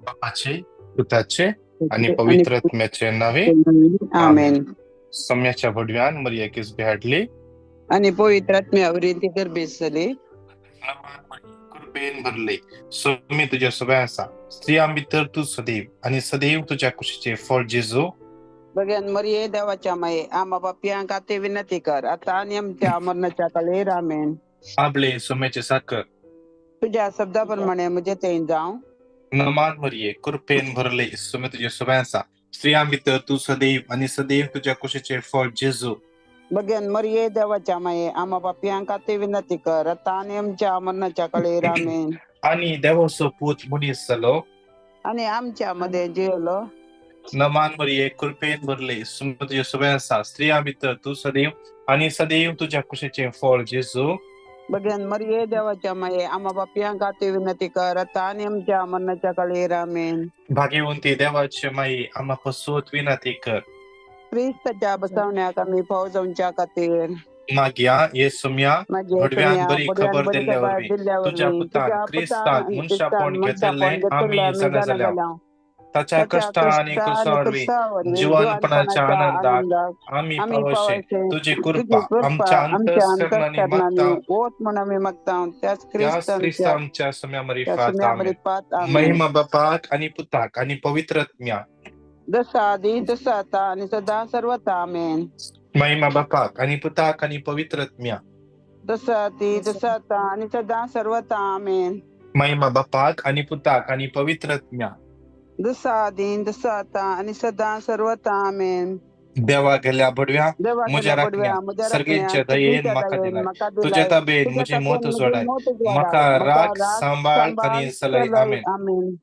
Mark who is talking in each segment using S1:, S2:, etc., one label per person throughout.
S1: बापाचे, पुताचे आनी पवित्र आत्म्याचे नावे.
S2: आमेन.
S1: सम्याच्या भडव्यान मरिया भेटली
S2: आणि पवित्र आत्म्यावर ती गर्भेस जाली.
S1: कृपेन भरले, स्वामी तुझ्या सगळ्या आसा, स्त्रियां भितर तूं सदैव आनी सदैव तुझ्या कुशीचे फळ जेजू.
S2: भगवान मरिये देवाच्या माये, आम्हा पापयांक आते विनंती कर, आता आणि आमच्या मरणाच्या काळेर. आमेन.
S1: आपले सोम्याचे साखर.
S2: तुझ्या शब्दाप्रमाणे म्हजे थंय जावं.
S1: नमान मरिये, कृपेन भरले, स्वामी तुझ्या सगळ्या आसा, स्त्रियां भितर तूं सदैव आनी सदैव तुझ्या कुशीचे फळ जेजू.
S2: भगवान मरिये देवाच्या माये, आम्हा पापयांक आते विनंती कर, आता आणि आमच्या मरणाच्या काळेर. आमेन.
S1: आनी देवाचो पूत मनीस जालो
S2: आणि आमच्या मध्ये जिवलो.
S1: नमान मरिये, कृपेन भरले, स्वामी तुझ्या सगळ्या आसा, स्त्रियां भितर तूं सदैव आनी सदैव तुझ्या कुशीचे फळ जेजू.
S2: भगवान मरिये देवाच्या माये, आम्हा पापयांक आते विनंती कर, आता आणि आमच्या मरणाच्या काळेर. आमेन.
S1: भाग्यवंती देवाचे माई, आम्हा पसूत विनंती कर.
S2: क्रिस्ताच्या बसवण्याक आम्ही फाव जावच्या खातीर.
S1: मागया ये सुम्या
S2: मागीर
S1: भडव्यान
S2: सुम्या,
S1: बरी
S2: बडव्यान
S1: खबर
S2: बरी
S1: दिल्ल्या
S2: खबर
S1: वरवीं
S2: दिल्ल्या
S1: तुझ्या
S2: वरवीं
S1: पुतान
S2: तुझ्या
S1: क्रिस्तान
S2: पुतान
S1: मनशापण
S2: क्रिस्तान
S1: घेतल्लें
S2: मनशापण
S1: आमी
S2: घेतल्लें आमी
S1: जाणा
S2: जाणा
S1: जाल्या.
S2: जाल्या.
S1: ताच्या
S2: ताच्या
S1: कश्टां आनी
S2: कश्टां
S1: क्रुसा
S2: आनी
S1: वरवीं
S2: क्रुसा वरवीं
S1: जिवनपणाच्या
S2: जिवनपणाच्या
S1: आनंदाक
S2: आनंदाक
S1: आमी
S2: आमी
S1: पावशे
S2: पावशे
S1: तुजी
S2: तुजी
S1: कृपा
S2: कृपा
S1: आमच्या
S2: आमच्या
S1: अंतस्करणांनी मागता
S2: अंतस्करणांनी ओत म्हण आमी मागता त्याच
S1: त्याच
S2: क्रिस्तांच्या
S1: क्रिस्ता आमच्या सुम्या
S2: त्या
S1: मरिफात.
S2: सुम्या
S1: आमेन.
S2: मरिफात. आमेन.
S1: महिमा बापाक आनी पुताक आनी पवित्र आत्म्याक.
S2: जसा आदी तसा आता आणि सदा सर्वता. आमेन.
S1: महिमा बापाक आनी पुताक आनी पवित्र आत्म्याक.
S2: जसा आदी तसा आता आणि सदा सर्वता. आमेन.
S1: महिमा बापाक आनी पुताक आनी पवित्र आत्म्याक.
S2: जसा आदी तसा आता आणि सदा सर्वता. आमेन.
S1: देवा गेल्या बडव्या
S2: देवा
S1: म्हज्या
S2: गेल्या
S1: राखण्या
S2: बडव्या म्हज्या राखण्या
S1: सर्गेच्या दयेन
S2: सर्गेच्या
S1: म्हाका
S2: दयेन
S1: दिलाय
S2: म्हाका
S1: तुज्या
S2: दिलाय
S1: ताबेन
S2: तुज्या
S1: म्हजी
S2: ताबेन
S1: मोत
S2: म्हजी
S1: जोडाय
S2: मोत जोडाय
S1: म्हाका
S2: म्हाका
S1: राख
S2: राख
S1: सांबाळ
S2: सांबाळ
S1: आनी चलय.
S2: चलय.
S1: आमेन.
S2: आमेन.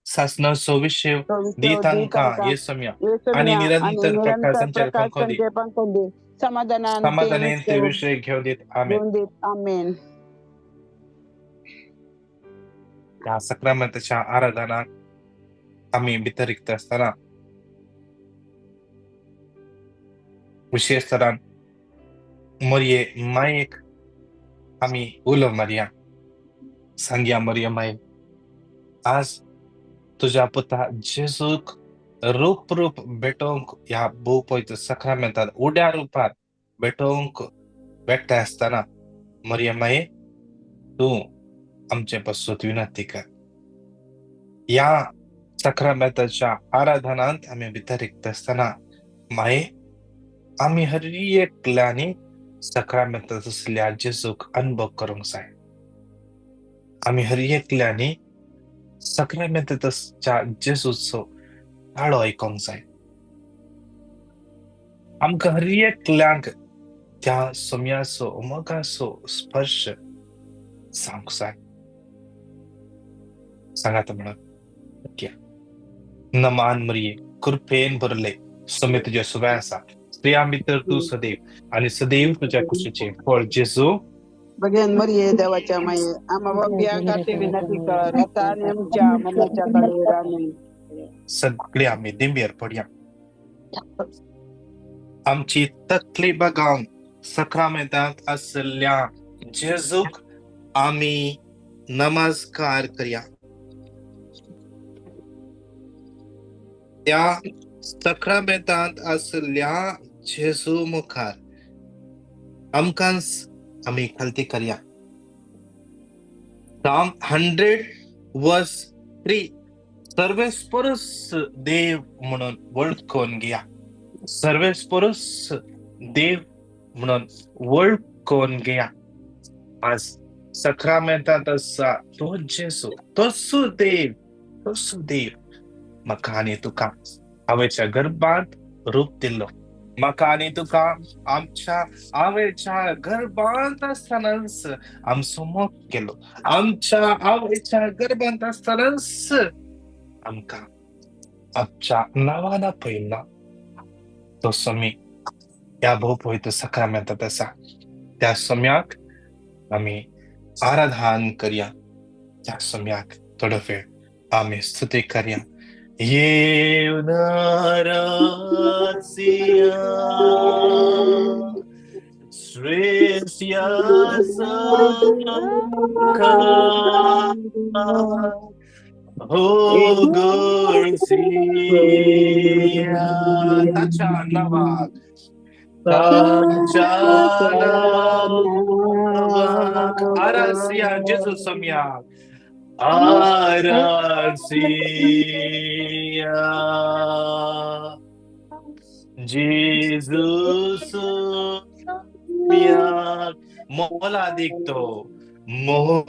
S1: सासणाचो विशेव
S2: तो
S1: दी
S2: विशेव दी
S1: तांकां
S2: तांकां
S1: ये सम्या आनी
S2: येसम्या आणि
S1: निरंतर
S2: निरंतर
S1: प्रकाशांचेर
S2: प्रकाश
S1: पंखो दी
S2: तांचे पंखो दी समाधानान ते
S1: समाधानेन ते
S2: विशेव
S1: विशय घेवन दीत. आमेन.
S2: घेवन दीत. आमेन.
S1: त्या सक्रामेंताच्या आराधनाक आमी भितर रिगता आसतना विशेश तरान मरये मायेक आमी उलो मारया. सांगया, मरये माये, आज तुज्या पुता जेजूक रूप रूप भेटोवंक ह्या भोव पवित्र सक्रामेंतान उड्या रुपार भेटोवंक भेटता आसतना मरये माये, तूं आमचे पासून विनंती कर. ह्या सक्रामेंताच्या आराधनांत आमी भितर रिगता आसतना माये, आमी हर एकल्यांनी सक्रामेंतात आसल्या जेजूक अनुभव करूंक जाय. आमी हर एकल्यांनी सक्रामेंताच्या जेजूचो ताळो आयकोंक जाय. आमकां हर एकल्यांक त्या सोम्याचो मोगाचो स्पर्श जावंक जाय. सांगात म्हणून नमान मरिये, कृपेन भरले, सोमे तुज्या सुव्या आसा, स्त्रियां भितर तूं सदैव आनी सदैव तुज्या कुशीचे फळ जेजू.
S2: भगवान मरिये देवाच्या माये, आम्हा पापयांक आते विनंती कर, आता आणि आमच्या मरणाच्या काळेर. आमेन.
S1: सगळे आमी दिंबेर पडया. आमची तकली बगावन सक्रामेंतांत आशिल्ल्या जेजूक आमी नमस्कार करया. त्या सक्रामेंतांत आशिल्ल्या जेजू मुखार आमकांच आमी खालती करया. Psalm 100 verse 3, सर्वेस्परस देव म्हणून वळखून घेया. सर्वेस्परस देव म्हणून वळखून घेया. आज सक्रामेंतांत आसा तो जेजू, तसो देव, तसो देव म्हाका आनी तुका आवयच्या गर्भांत रूप दिल्लो. म्हाका आनी तुका आमच्या आवयच्या गर्भांत आसतनाच आमचो मोग केलो. आमच्या आवयच्या गर्भांत आसतनाच आमकां आमच्या नांवान आपयला. तो स्वामी ह्या भोव पवित्र सक्रामेंतांत आसा. त्या स्वाम्याक आमी आराधन करया. त्या स्वाम्याक थोडो वेळ आमी स्तुती करया. येवन रासिया श्रेष्या सारखा. हो गळसिया ताच्या नांवाक, ताच्या नांवाक आरासिया जेजू सोम्याक, आरासिया जेजू सोम्याक. मोलादीक तो, मोलादीक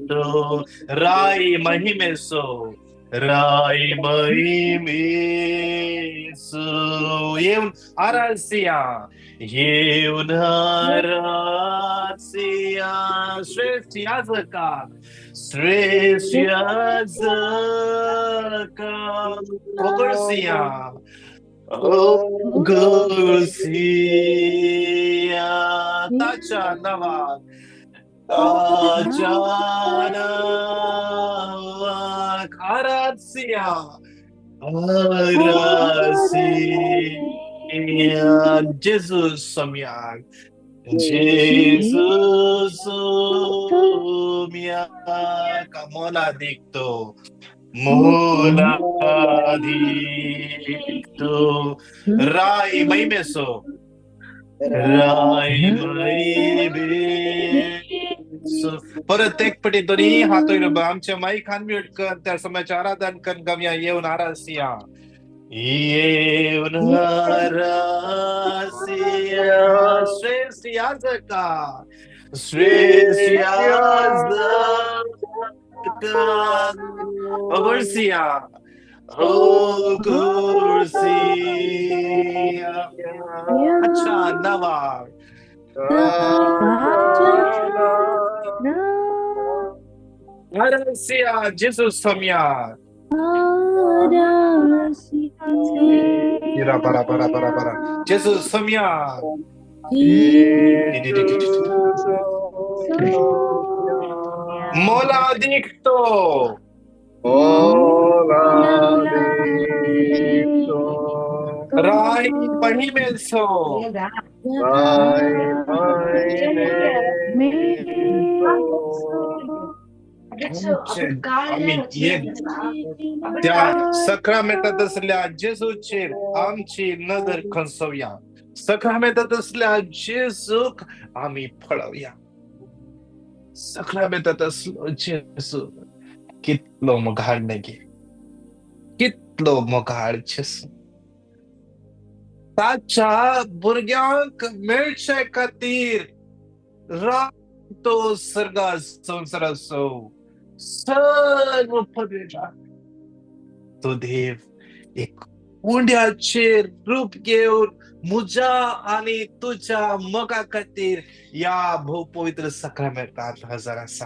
S1: तो, राय महिमेसो, राय महिमेसो. येवन आरासिया, येवन आरासिया. श्रेष्ठ याजका, श्रेष्ठ याजका, ओगळसिया, ओगळसिया. ताच्या नांवाक, ताच्या नांवाक आरासिया, आरासिया. जेजू सोम्याक, जेजू सोम्याक. मोलादीक तो, मोलादीक तो, राय महिमेसो, राय महिमेसो. परत एक पटी दोन्ही हात वयर आमच्या माईक अनम्यूट कर, त्या समयाचे आराधन कर गमया. येवन आरासिया, येवन आरासिया. श्रेष्ठ याजका, श्रेष्ठ याजका, ओगळसिया, ओगळसिया. अच्छा नांवाक, आरासिया जेजू Saumya. Ira para para para para. जेजू सोम्या. मोलादीक तो, राय महिमेसो, आमी त्या सक्रामेंतात असल्या जेजूचेर आमची नदर खंसोवया. सक्रामेंतात असल्या जेजूक आमी पळोवया. सक्रामेंतात असलो जेजू कितलो मोगाळ न्ही, कितलो मोगाळ जेजू. ताच्या भुरग्यांक मेळचे खातीर तो सर्गा संवसाराचो सर्व पदवेला तो देव एक उंड्याचेर रूप घेवन म्हज्या आनी तुज्या मोगा खातीर ह्या भोव पवित्र सक्रामेंतात हजर आसा.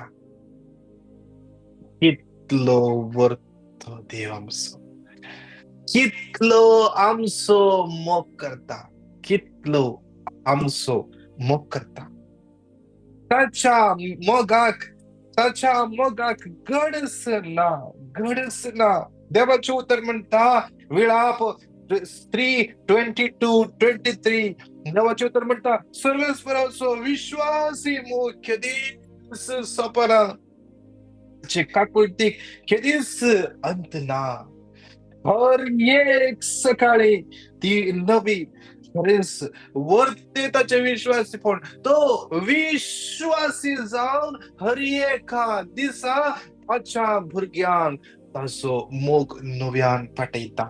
S1: कितलो वर्तो देव आमचो, कितलो आमचो मोग करता, कितलो आमचो मोग करता. ताच्या मोगाक, ताच्या मोगाक गडस ना, गडस ना. देवाचें उतर म्हणटा, विळाप 3:22-23, देवाचें उतर म्हणटा, सर्वेस्पराचो विश्वासी मोग केदीच सोंपना, काकुळतीक केदीच अंत ना. हर एक सकाळी ती नवी, खरेंच वर्ते ताचे विश्वासीपण. तो विश्वासी जावन हर एका दिसा ताच्या भुरग्यांक ताचो मोग नव्यान पाठयता,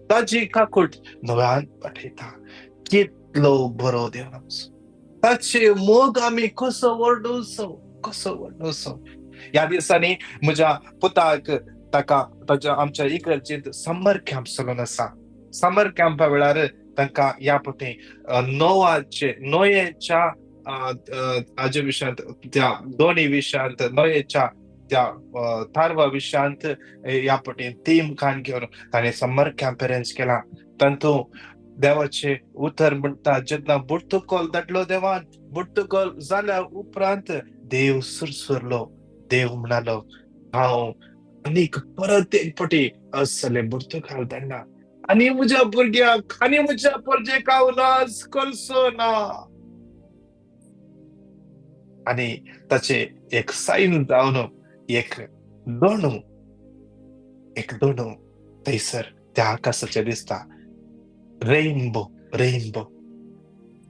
S1: ताची काकूट नव्यान पाठयता. कितलो बरो देव आमचो. ताचे मोग आमी कसो वर्णुचो, कसो वर्णुचो. ह्या दिसांनी म्हज्या पुताक ताका ताच्या आमच्या इगर्जेंत समर कॅम्प चलून आसा. समर कॅम्पा वेळार तांकां ह्या पटी नोवाचे, नोयेच्या हाजे विशयांत, त्या दोनी विशयांत, नोयेच्या त्या तारवा विशयांत ह्या पटी थीम कान घेवन ताणें समर कॅम्प अरेंज केला. तातूंत देवाचें उतर म्हणटा, जेन्ना बुडतुकोल धाडलो देवान, बुडतुकोल जाल्या उपरांत देव सुरसुरलो. देव म्हणालो, हांव आनीक परत एक पटी असले बुडतुकाल धाडना आनी म्हज्या भुरग्याक आनी म्हज्या परजेक हांव नाश करचो ना. आनी ताचे एक सायन जावन एक दोणू, एक दोणू थंयसर त्या आकाशाचेर दिसता. Rainbow, rainbow.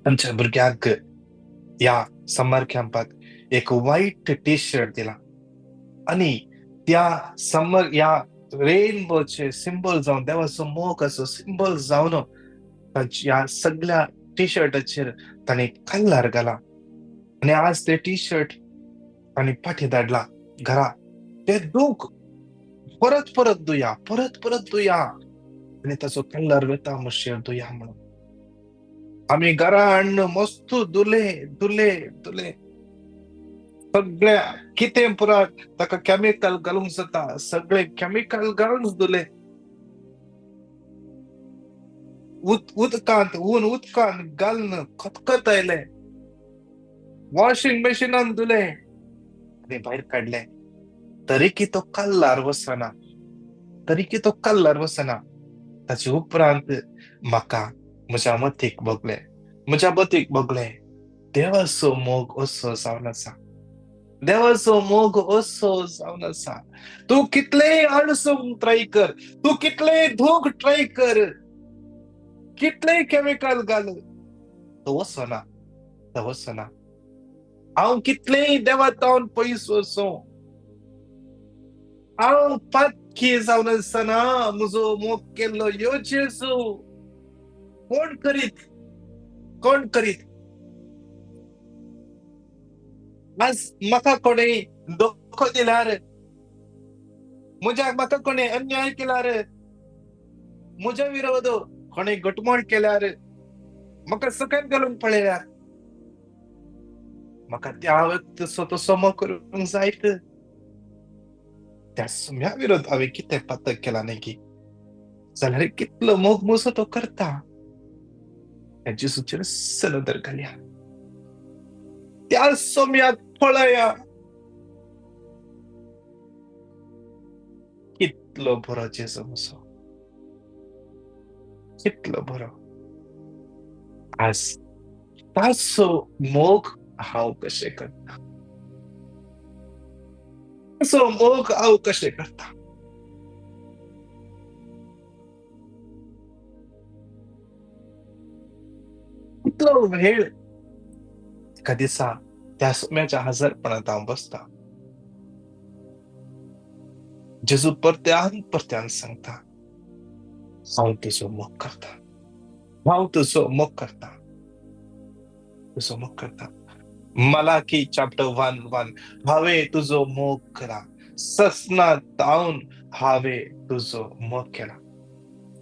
S1: आमच्या भुरग्यांक ह्या समर कॅम्पाक एक व्हायट टी शर्ट दिला आनी त्या समर ह्या रेनबोचे सिंबल जावन, देवाचो मोग असो सिंबल जावन ह्या सगळ्या टी शर्टाचेर ताणें कलर घाला आनी आज ते टी शर्ट ताणें पाटी धाडला घरा. ते दूख परत परत दुया, परत परत दुया आनी ताचो कलर वता मातशें दुया म्हणून आमी घरा हाडून मस्त धुले धुले धुले सगळे कितें पुरा ताका केमिकल घालूंक जाता, सगळे केमिकल घालून धुले. उदकांत ऊन उदकांत घालून खतखत आयले, वॉशिंग मशिनान धुले आनी भायर काडले. तरीकी तो कल्लार वचना, तरीकी तो कल्लार वचना. ताचे उपरांत म्हाका म्हज्या मतीक भोगलें, म्हज्या मतीक भोगलें, देवाचो मोग असो जावन आसा, देवाचो मोग असो जावन आसा. तूं कितलेय आळसूंक ट्राय कर, तूं कितलेय धूंक ट्राय कर, कितलेय केमिकल घाल, तो वचना, तो वचना. हांव कितलेय देवा तावन पयस वचूं, हांव पातकी जावन आसतना म्हजो मोग केल्लो यो जेजू कोण करीत, कोण करीत. आज म्हाका कोणें धोको दिल्यार, म्हज्या म्हाका कोणें अन्याय केल्यार, म्हज्या विरोध कोणें घटमोड केल्यार, म्हाका सकयल घालून पळयल्यार, म्हाका त्या वक्त तसो मोग करूंक जायत. त्या सुम्या विरोध हांवें कितें पातक केला न्ही की, जाल्यार कितलो मोग म्हजो तो करता. त्या जेजूचेर नदर घालया, त्या सोम्याक पळया, कितलो बरो जेजू म्हजो, कितलो बरो. आज ताचो मोग हांव कशें करता, ताचो मोग हांव कशें करता. कितलो वेळ एका दिसा त्या सुम्याच्या हजरपणांत हांव बसता. जेजू परत्यान परत्यान सांगता, हांव तुजो मोग करता, हांव तुजो मोग करता, तुजो मोग करता. मलाकी चॅप्टर 1:1, हांवें तुजो मोग केला, ससना तावन हांवें तुजो मोग केला,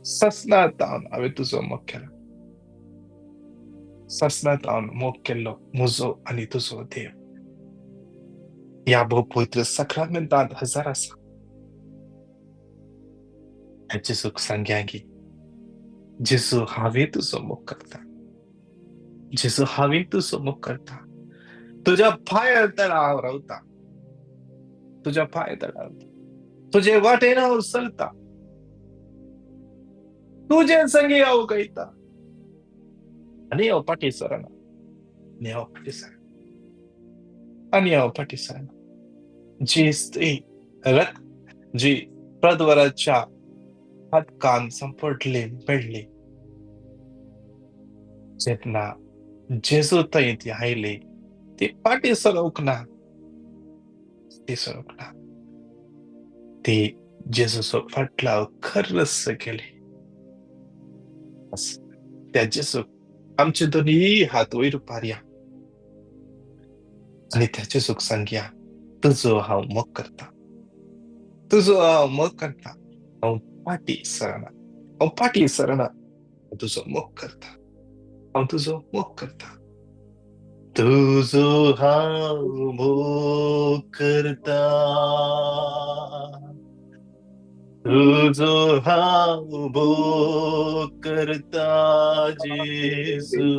S1: ससना तावन हांवें तुजो मोग केला, ससना तावन मोग केल्लो म्हजो आनी तुजो देव ह्या भोव पवित्र साक्रामेंतांत हजार आसा. जेजूक सांगया की जेजू हांवें तुजो मोग करता, जेजू हांवें तुजो मोग करता, तुज्या पांया तळा हांव रावता, तुज्या पांया तळा रावता, तुजे वाटेन हांव चलता, तुजे संगी हांव गायता आनी हांव फाटीं सरना, आनी हांव फाटीं सरना, आनी हांव फाटीं सरना. जी स्त्री रक्त जी प्रदवराच्या हातकान संपडली मेळ्ळी, जेन्ना जेजू थंय ती आयली, ती फाटीं सरोवंक ना, ती सरोवंक ना, ती जेजूचो फाटलाव खरस केली. त्या जेजूक आमचे दोनूय हात वयर पारया आनी त्या जेजूक सांगया, तुजो हांव मोग करता, तुजो हांव मोग करता, हांव फाटीं सरना, हांव फाटीं सरना, तुजो मोग करता, हांव तुजो मोग करता, तुजो हांव मोग करता, तुजो हांव मोग करता जेजू,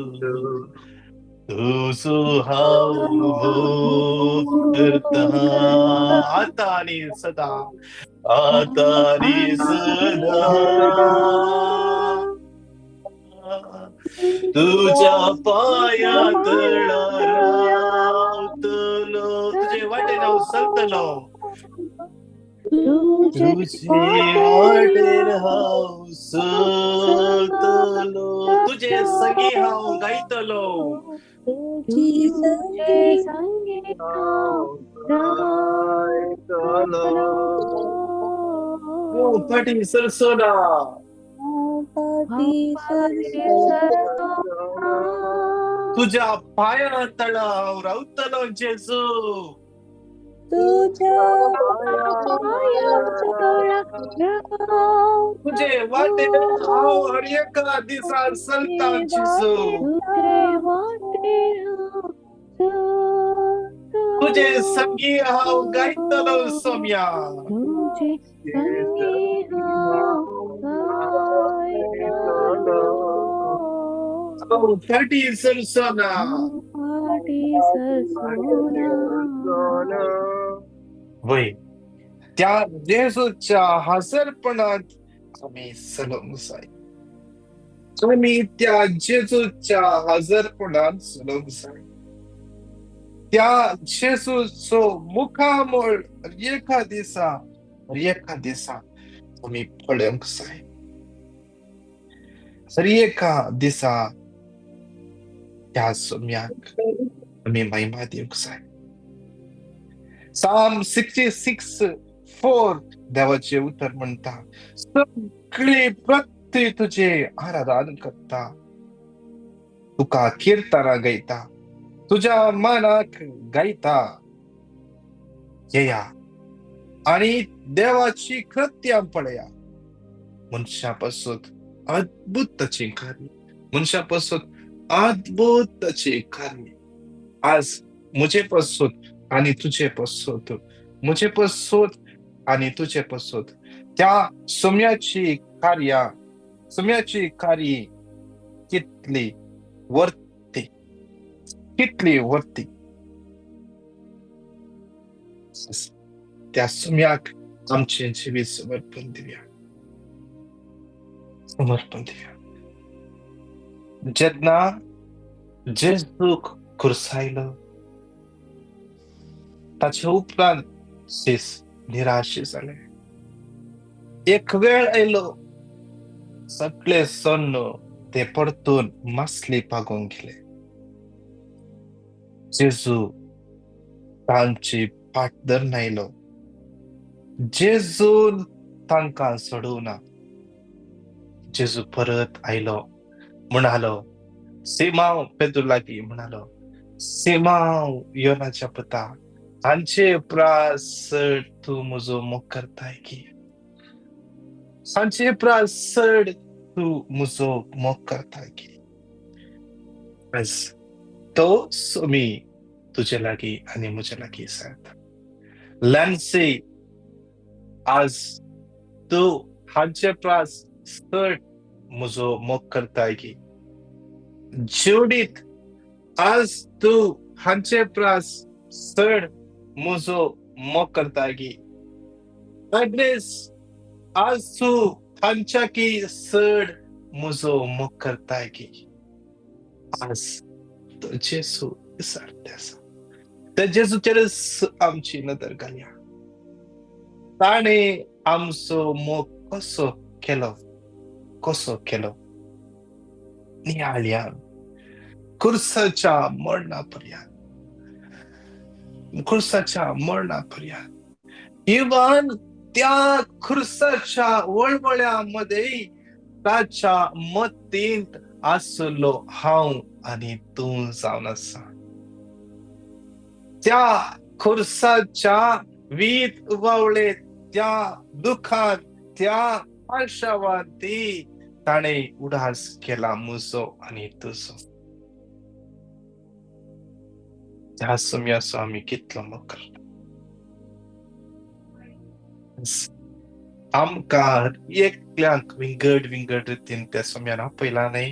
S1: तुजो हांव मोग करता, आतां आनी सदां, आतां आनी सदां, तुज्या पांया तळा रावतलो, तुजे वाटेन हांव चलतलो,
S3: तुजे
S1: तुजे वाटेर हांव चलतलो, तुजे संगी हांव गायतलो,
S3: तुजी संगी हांव गायतलो.
S1: हांव फाटीं सरचो ना,
S3: फाटीं सरचो ना.
S1: तुज्या पांयां तळा हांव रावतलो जेजू,
S3: तुज्या पांयां तळा रावतलो.
S1: तुजे वाटेर हांव हर एका दिसा चलता जेजू,
S3: तुजे वाटेर हांव चलतलो.
S1: तुजे संगी हांव गायतलो सोम्या,
S3: तुजे संगी हांव गायतलो.
S1: हांव फाटीं सरचो ना,
S3: फाटीं सरचो ना.
S1: वय त्या जेजूच्या हजरपणांत आमी चलोवंक जाय, आमी त्या जेजूच्या हजरपणांत चलोवंक जाय. त्या जेजूचो मुखामळ एका दिसा एका दिसा आमी पळोवंक जाय. हर एका दिसा त्या सोम्याक आमी महिमा दिवंक जाय. Psalm 66:4 देवाचें उतर म्हणटा, सगळी प्रकृती तुजें आराधन करता, तुका किर्तनां गायता, तुज्या मनाक गायता. येया आनी देवाची कृत्यां पळया, मनशा पासून अद्भुत ताचें कार्य, मनशा पासून अद्भुत ताचें कार्य. आज म्हजे पासून आनी तुजे पासून, म्हजे पासून आनी तुजे पासून त्या सोम्याची कार्यां, सोम्याची कार्य कितली वर्ती, कितली वर्ती. त्या सोम्याक आमचें जिवीत समर्पण दिवया, समर्पण दिवया. जेन्ना जेजूक खुर्सायलो ताचे उपरांत शीस निराश जाले. एक वेळ आयलो सगळे सन्न ते परतून मासली पागोवंक गेले. जेजू तांची फाट धरून आयलो. जेजून तांकां सोडूना. जेजू परत आयलो, म्हणालो सिमांव पेद्रू लागीं म्हणालो, सिमांव योनाच्या पुता, हांचे उपरांत चड तूं म्हजो मोग करताय की, हांचे उपरांत चड तूं म्हजो मोग करताय की. आयज तो सोमी तुजे लागीं आनी म्हजे लागीं सांगता, लॅन्सी आज तूं हांचे प्रास चड म्हजो मोग करताय की, ज्युडीत आज तूं हांचे प्रास चड म्हजो मोग करताय की, एग्नेस आज तूं हांच्या की चड म्हजो मोग करताय की. आज तो जेजू विचारते आसा, त्या जेजूचेरच आमची नदर घालया. ताणें आमचो मोग कसो केलो, कसो केलो नियाळया. खुर्साच्या मरणा पर्यंत, खुर्साच्या मरणा पर्यंत, इवन त्या खुर्साच्या वळवळ्यामध्ये ताच्या मतींत आसलो हांव आनी तूं जावन आसा. त्या खुर्साच्या वीत वावळे, त्या दुखान, त्या आशावादी ताणें उडास केला म्हजो आनी तुजो. त्या सोम्याचो आमी कितलो मोग करता. आमकां एकल्यांक विंगड विंगड रितीन त्या सोम्यान आपयला न्हय,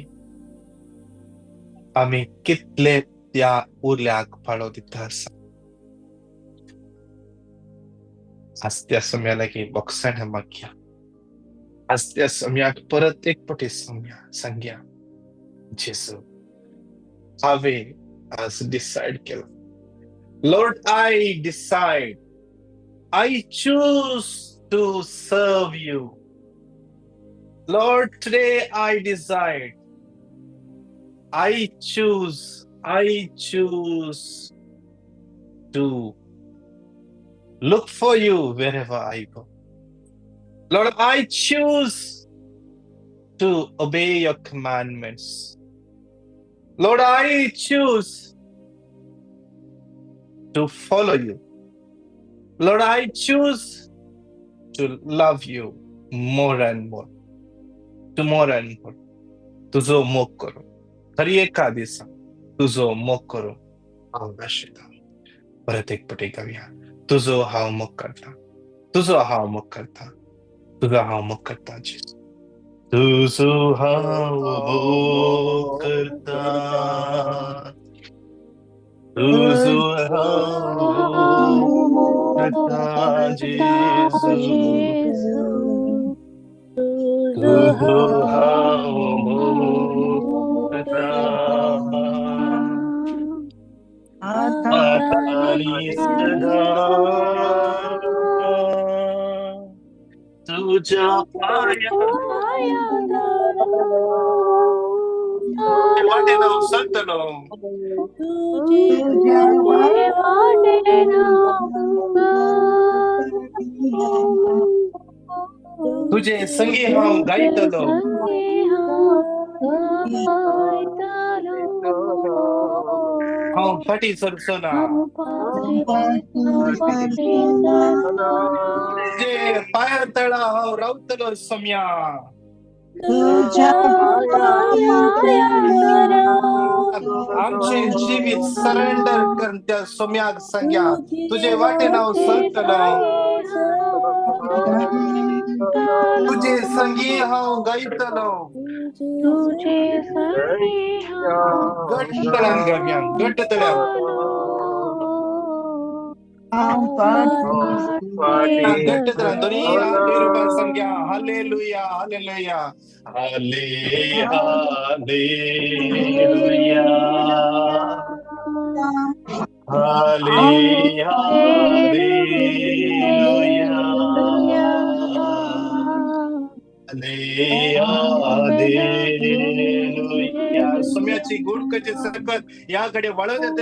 S1: आमी कितले त्या उरल्याक पाळो दिता आसा. आज त्या सोम्या लागीं बोगसाण मागया, आज त्या सोम्याक परत एक पटी सोम्या सांगया, जेजू हांवें आज डिसायड केला, Lord I decide I choose to serve you. Lord, today I decide. I choose to look for you wherever I go. Lord, I choose to obey your commandments. Lord, I choose to follow you. Lord, I choose to love you more and more. To more and more. तुझो मोग करूं. हर एका दिसा तुझो मोग करूं हांव आशिता. परत एक पटी गावया. तुझो हांव मोग करता. तुझो हांव मोग करता. तुझो हांव मोग करता जेजू. तुझो हांव मोग करता. तुझो हांव मोग करता जेजू. तुझो हांव मोग करता. आता आनी सदां तुझ्या पाया वाटेन हांव चलतलो. तुझे संगी हांव गायतलो. हांव फाटीं सरचो ना. तुजे पांया तळा हांव रावतलो सोम्या. आमचे जिवीत सरेंडर कर त्या सोम्याक सांग्या. तुझे वाटेन हांव चलतलो. तुझे संगी हांव गायतलो. घट्ट तळ्यान गावया. घट्ट तळ्यान. घट्ट तळ्यान दोन्ही हात वयर रुपान सांग्या. Hallelujah hallelujah हाले हालेलुया हाले हालेलुया हालेलुया. सोम्याची गुड कशी सकत याकडे वळवण्यात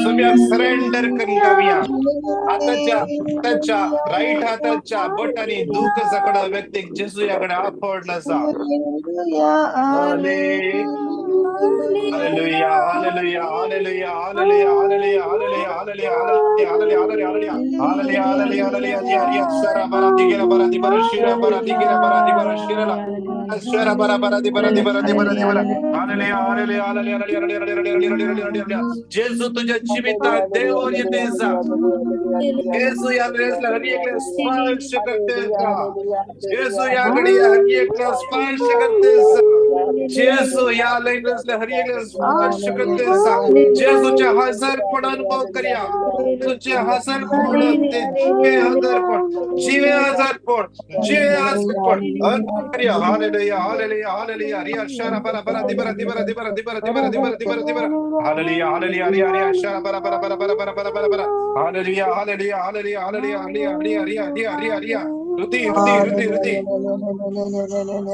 S1: सोम्याक सरेंडर करून गावया. हाताच्या हाताच्या राईट हाताच्या बोटांनी दुःख सकडा व्यक्तीक जेजू याकडे आफोडला आसा. Hallelujah hallelujah hallelujah hallelujah hallelujah hallelujah hallelujah hallelujah hallelujah hallelujah hallelujah hallelujah hallelujah. सरा बरा दिगेरा बरा दिबरा शिरा बरा दिगेरा बरा दिबरा शिरला शरा बरा बरा दिबरा दिबरा दिबरा दिबरा. Hallelujah hallelujah hallelujah hallelujah hallelujah hallelujah hallelujah. जेजू तुझ्या जिवितात देव येते. जेजू या वेळेसला हर एकल्या स्पर्श करते. जेजू याकडे हर एकल्या स्पर्श करते. जेजू या वेळेसला हर एकल्या स्पर्श करते. जेजूचे हजरपण अनुभव करया. तुझे हजरपण ते जिवे हजरपण जिवे हजरपण जिवे हजरपण अनुभव करया. हालेलुया हालेलुया हालेलुया रिया शरा बरा बरा दिबरा दिबरा दिबरा दिबरा दिबरा दिबरा दिबरा दिबरा. हालेलुया हालेलुया रिया रिया शरा बरा बरा बरा बरा बरा बरा बरा बरा. Hallelujah hallelujah hallelujah hallelujah hallelujah रिया रिया रिया रिया रिया. ऋती ऋती ऋती ऋती.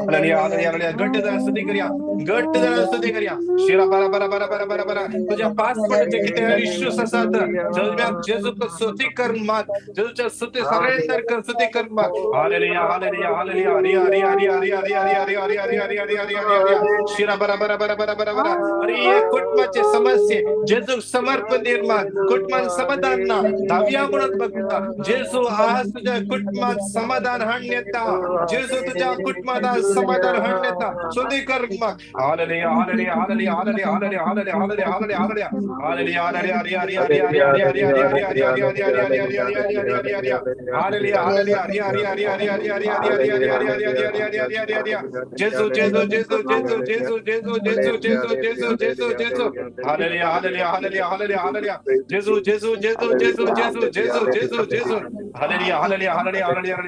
S1: Hallelujah hallelujah hallelujah. घट्ट स्तुती करूया. घट्ट स्तुती करूया. शिरा बरा बरा बरा बरा बरा बरा. तुझ्या पासपोर्टाचे किती इश्यूज असतात जेजूक स्तुती कर माग. जेजूच्या स्तुती सरेंडर कर. स्तुती कर माग. हालेलुया हालेलुया हालेलुया रिया रिया रिया रिया रिया रिया रिया रिया रिया रिया रिया रिया रिया रिया. शिरा बरा बरा बरा बरा बरा बरा. अरे कुटुंबाचे समस्ये जेजूक समर्पण निर्माण. कुटुंबात समाधान ना धाव्या म्हणून बघता. जेजू आज तुझ्या कुटुंबात समाधान हाडण्याता. जेजू तुझ्या कुटुंबात आज समाधान हाडण्याता. स्तुती कर मग. Hallelujah hallelujah hallelujah hallelujah hallelujah hallelujah hallelujah hallelujah hallelujah hallelujah रिया रिया रिया रिया रिया रिया रिया रिया रिया रिया रिया रिया रिया रिया रिया रिया रिया. हालेलुया हालेलुया रिया रिया रिया रिया रिया रिया रिया रिया रिया रिया रिया रिया रिया रिया रिया रिया. जेजू जेजू जेजू जेजू जेजू जेजू जेजू जेजू जेजू जेजू जेजू. Hallelujah hallelujah hallelujah hallelujah hallelujah. जेजू जेजू जेजू जेजू जेजू जेजू जेजू जेजू. Hallelujah hallelujah hallelujah hallelujah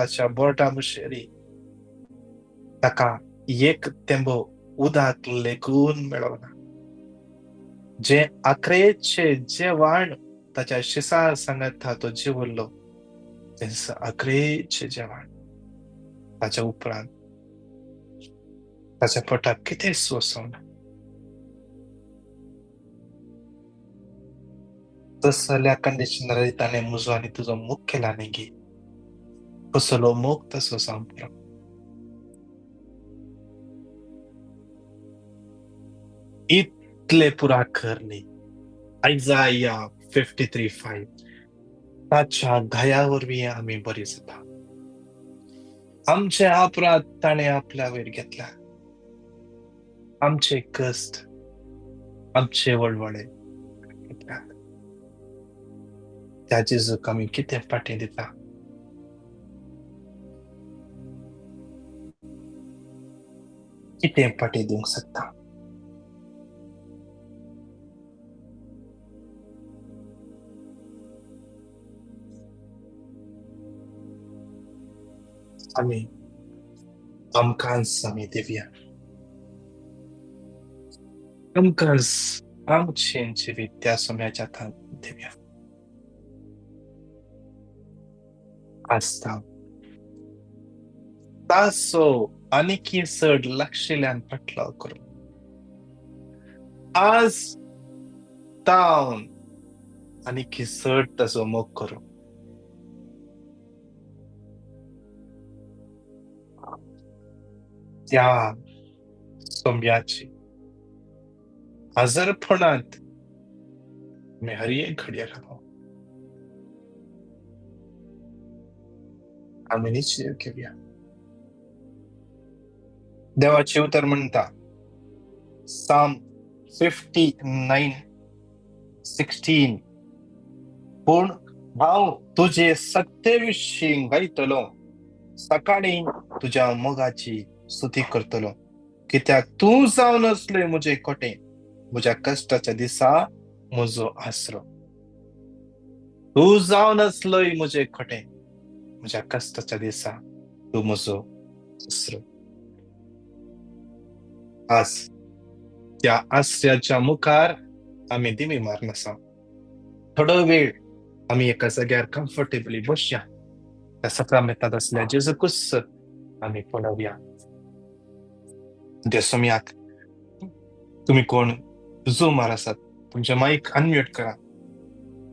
S1: ताच्या बोर्डा मुशेरी ताका एक तेंबो उदक लेगून मेळना. जे आकरेचे जेवण ताच्या शिसा सांगता तो जेवल्लो तेंच आकरेचे जेवण ताच्या उपरांत ताच्या पोटाक कितें सोंसना. तसल्या कंडिशनर ताणें म्हजो आनी तुजो मोग केला न्ही गी, कसलो मोग तसो सांग. इतले पुरा कर न्ही. आयजाया 53:5 ताच्या घाया वरवीं आमी बरी जाता. आमचे अपराध ताणें आपल्या वयर घेतला, आमचे कश्ट आमचे वळवळे घेतल्यात. त्या जेजूक आमी कितें फाटीं दिता? कितें फाटीं दिवंक शकता? आमी आमकांच आमी दिवया, आमकांच आमचें जिवीत त्या सोम्याच्या हातांत दिवया. आसता ताचो आनीकी चड लागशिल्ल्यान फाटलाव करूं. आज तावन आनीकी चड ताचो मोग करूं. त्या सोम्याची हजरपणांत आमी हर एक घडये रावो. आमी निश्चय घेवया. देवाचें उतर म्हणटा साम 59:16 पूण हांव तुजे सत्ते विशीं गायतलो, सकाळीं तुज्या मोगाची स्तुती करतलो, कित्याक तूं जावन आसले म्हजे कोटे, म्हज्या कश्टाच्या दिसा म्हजो आसरो. तूं जावन आसलोय म्हजे खोटे, म्हज्या कश्टाच्या दिसा तूं म्हजो आसरो. आज त्या आसऱ्याच्या मुखार आमी दिमी मारनासा. थोडो वेळ आमी एका जाग्यार कम्फर्टेबली बसया, त्या सक्रामेंतांत आसल्या जेजूकूच आमी पळोवया. त्या सोम्याक तुमी कोण झुमार आसात तुमचे मायक अनम्यूट करा.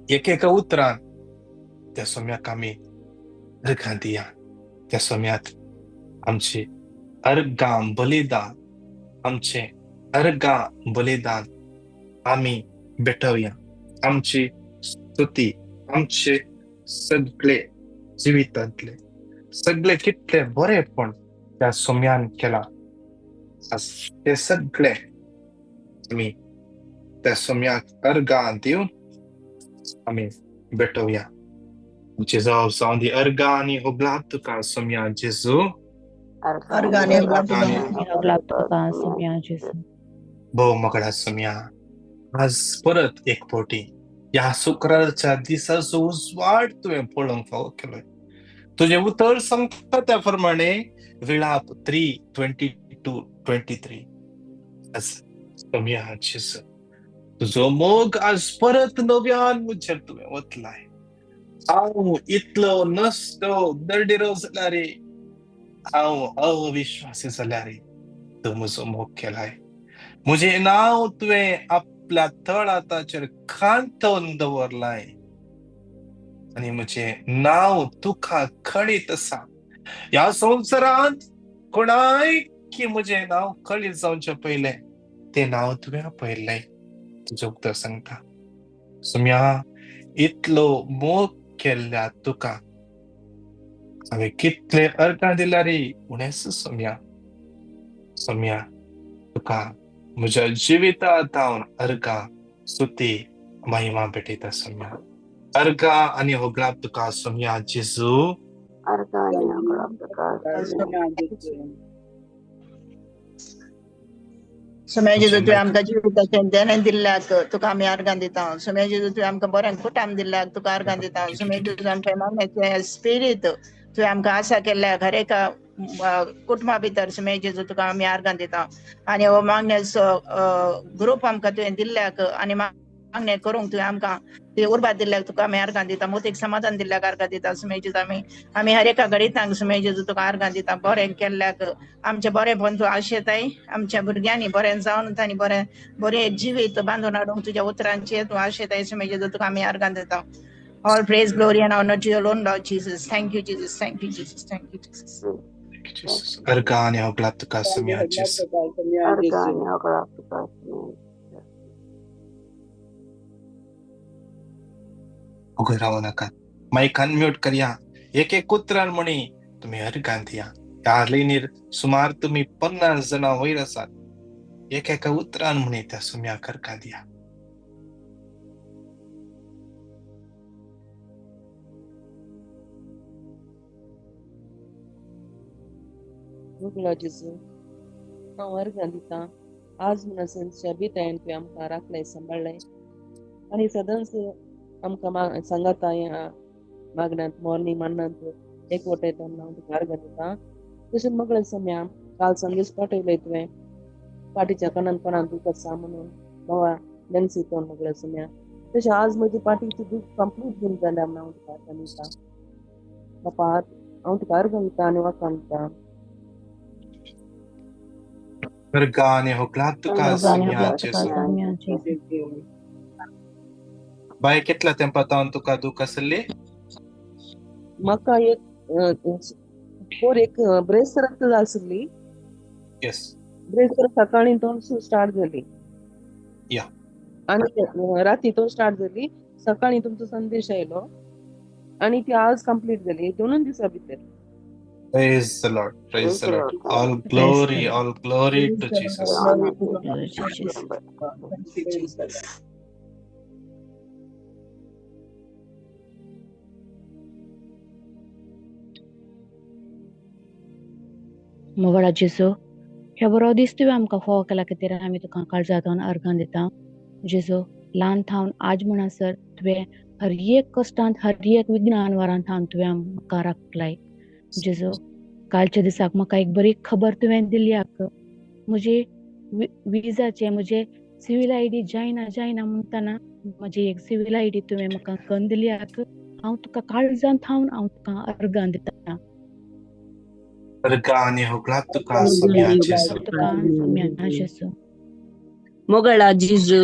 S1: एक एका उतरान त्या सोम्याक आमी अर्घां दिया. त्या सोम्याक आमची अर्घां बलिदान, आमचे अर्घां बलिदान आमी भेटोवया. आमची स्तुती, आमचे सगळे जिवितांतले सगळे कितले बरेपण त्या सोम्यान केला ते सगळे आमी त्या सोम्याक अर्घां दिवन आमी भेटोवया. आमची जबाब जावन दी अर्घां आनी होगलाब तुका सोम्या जेजू.
S4: अर्घां आनी होगलाब तुका सोम्या जेजू.
S1: भोव मोगळा सोम्या, आज परत एक फावटी ह्या शुक्राच्या दिसाचो उजवाड तुवें पळोवंक फावो केलोय. तुजें उतर सांगता त्या प्रमाणे विळाप 3:22-23 आज सोम्या जेजू तुजो मोग आज परत नव्यान म्हजेर तुवें वतलाय. हांव इतलो नसतो दळडिरो जाल्यार, हांव अविश्वासी जाल्यार तूं म्हजो मोग केलाय. म्हजें नांव तुवें आपल्या तळहाताचेर खांतोवन दवरलाय आनी म्हजें नांव तुका कळीत आसा. ह्या संवसारांत कोणाय की म्हजें नांव कळीत जावचें पयलें तें नांव तुवें आपयलें. तुजें उतर सांगता सोम्या, इतलो मोग केल्ल्या तुका हांवें कितले अर्घां दिल्यार उणेच. सोम्या, सोम्या तुका म्हज्या जिविता जावन अर्घां स्तुती महिमा भेटयता. सोम्या अर्घां आनी होगलाब तुका सोम्या जेजू.
S5: अर्घां आनी होगलाब तुका
S2: सोम्या जेजू.
S4: सोम्या जेजू, तुवें आमकां जिविताचें देणें दिल्ल्याक तुका आमी अर्घां दिता. सोम्या जेजू, तुवें आमकां बरें कुटाम दिल्ल्याक तुका अर्घां दिता. सोम्या जेजू, आमच्या मनाचें स्पिरीत तुवें आमकां आशा केल्ल्या हर एका कुटुंबा भितर सुमे जेजू तुका आमी आर्गां दिता. आनी हो मागण्याचो ग्रुप आमकां तुवें दिल्ल्याक आनी मागणें करूंक तुवें आमकां ती उर्बा दिल्ल्याक तुका आमी आर्गां दिता. मोतीक समाधान दिल्ल्याक आर्गां दिता सुमे जेजू. आमी आमी हर एका गणितांक सुमे जेजू तुका आर्गां दिता. बरें केल्ल्याक आमचें बरेंपण तूं आशेताय आमच्या भुरग्यांनी बरें जावन तांणी बरें बरें जिवीत बांदून हाडूंक तुज्या उतरांचेर तूं आशेताय सुमे जेजू तुका आमी आर्गां दिता. All praise, glory, and honor to you alone, Lord Jesus. Thank you, Jesus. Thank you, Jesus. Thank you, Jesus.
S1: Thank you, Jesus. अर्गां आनी होगळाप तुका सोम्या जेजू.
S5: अर्गां आनी होगळाप तुका सोम्या.
S1: उगो रावू नाकात. मायक अनम्यूट करया. एक एक उतरान म्हणी तुमी अर्गां दिया. ह्या लायनीर सुमार तुमी 50 जाणां वयर आसात. एक एका उतरान म्हणी त्या सोम्याक अर्गां दिया.
S6: मोगळा जेजू, हांव अर्गां दिता. आज म्हणसर शाबीतायेन तुवें आमकां राखलें सांबाळ्ळें आनी सदांच आमकां सांगाता ह्या मागण्यांत मॉर्निंग मान्नांत एकवट येता म्हणून हांव तुका अर्गां दिता. तशेंच मोगळे सम्या काल संदेश पाठयले तुवें पाटीच्या कानान कोणाक दूख आसा म्हणून बाबा नॅन्सी तोंड मोगळे सम्या. तशें आज म्हजी पाटीची दूख कंप्लीट बीन जाल्या म्हणून हांव तुका अर्गां दिता. बापा हांव तुका अर्गां दिता आनी वाकां दिता.
S1: अर्गां आनी होगळाप तुका सोम्या जेजू. बाय कितल्या तेंपा तावन तुका दूख आसली?
S6: म्हाका एक पोर एक ब्रेस्तराक आसली.
S1: येस.
S6: ब्रेस्तर सकाळी दोन स्टार्ट जाली.
S1: या.
S6: आनी राती तो स्टार्ट जाली. सकाळी तुमचो संदेश आयलो आनी ती आज कंप्लीट जाली दोनूच दिसा भितर.
S1: Praise the Lord. Praise the Lord. All glory, all glory to Jesus.
S3: मोगळा जेजू, हे बरो दीस तुवें आमकां फावो केला खातीर आमी तुका काळजांत अर्गां दिता. जेजू, ल्हान थावन आज म्हणसर तुवें हर एक कश्टांत हर एक विज्ञान वारांत थावन तुवें आमकां राखलाय. जेजू, कालच्या दिसाक म्हाका एक बरी खबर तुवें दिल्याक. म्हजी विजाचे म्हजे सिवील I D जायना जायना म्हणटना म्हजी एक सिवील I D तुवें म्हाका कन्न दिल्याक. हांव तुका काळजांत थावन हांव तुका अर्गां दिता.
S1: अर्गां आनी होगळाप तुका सोम्या जेजू.
S3: तुका सोम्या जेजू.
S7: मोगळा जेजू,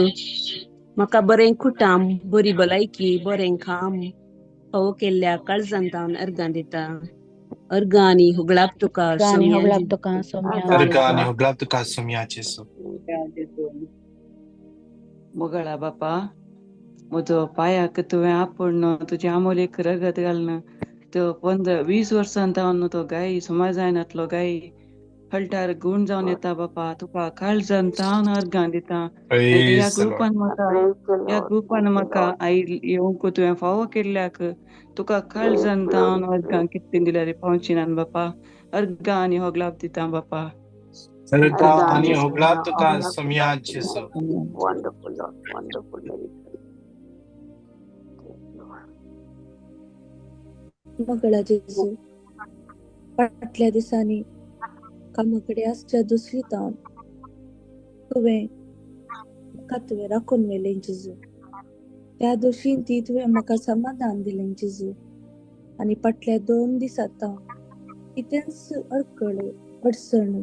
S7: म्हाका बरें कुटाम, बरी भलायकी, बरें काम फावो केल्ल्या काळजांत हांव अर्गां दिता. अर्गां आनी होगळाप तुका
S3: आनी होगळाप तुका सोम्या.
S1: अर्गां आनी होगळाप तुका सोम्या जेजू.
S8: मोगळा बापा, म्हजो पांयाक तुवें आपूण तुजें आमोलेक रगत घालून तो 15-20 वर्सां जावन तो गाय सुमार जायनातलो गाय हळटार गूण जावन येता बापा. तुका काळजान तावन अर्गां दिता. ह्या ग्रुपान म्हाका ह्या ग्रुपान म्हाका आई येवंक तुवें फावो केल्ल्याक तुका काळजान तावन अर्गां कितें दिल्यार पावची ना बापा. अर्गां आनी होगलाप दिता बापा.
S1: अर्गां आनी होगलाप तुका सोम्या जेजू.
S5: Wonderful Lord, wonderful miracle.
S9: मोगळा जेजू, फाटल्या दिसांनी कामा कडेन आसच्या दुसरी तावन तुवें म्हाका तुवें राखून व्हेलें जेजू. त्या दोशीन ती तुवें म्हाका समाधान दिलें जेजू. आनी फाटल्या 2 दिसां तावन कितेंच अडकळ अडचण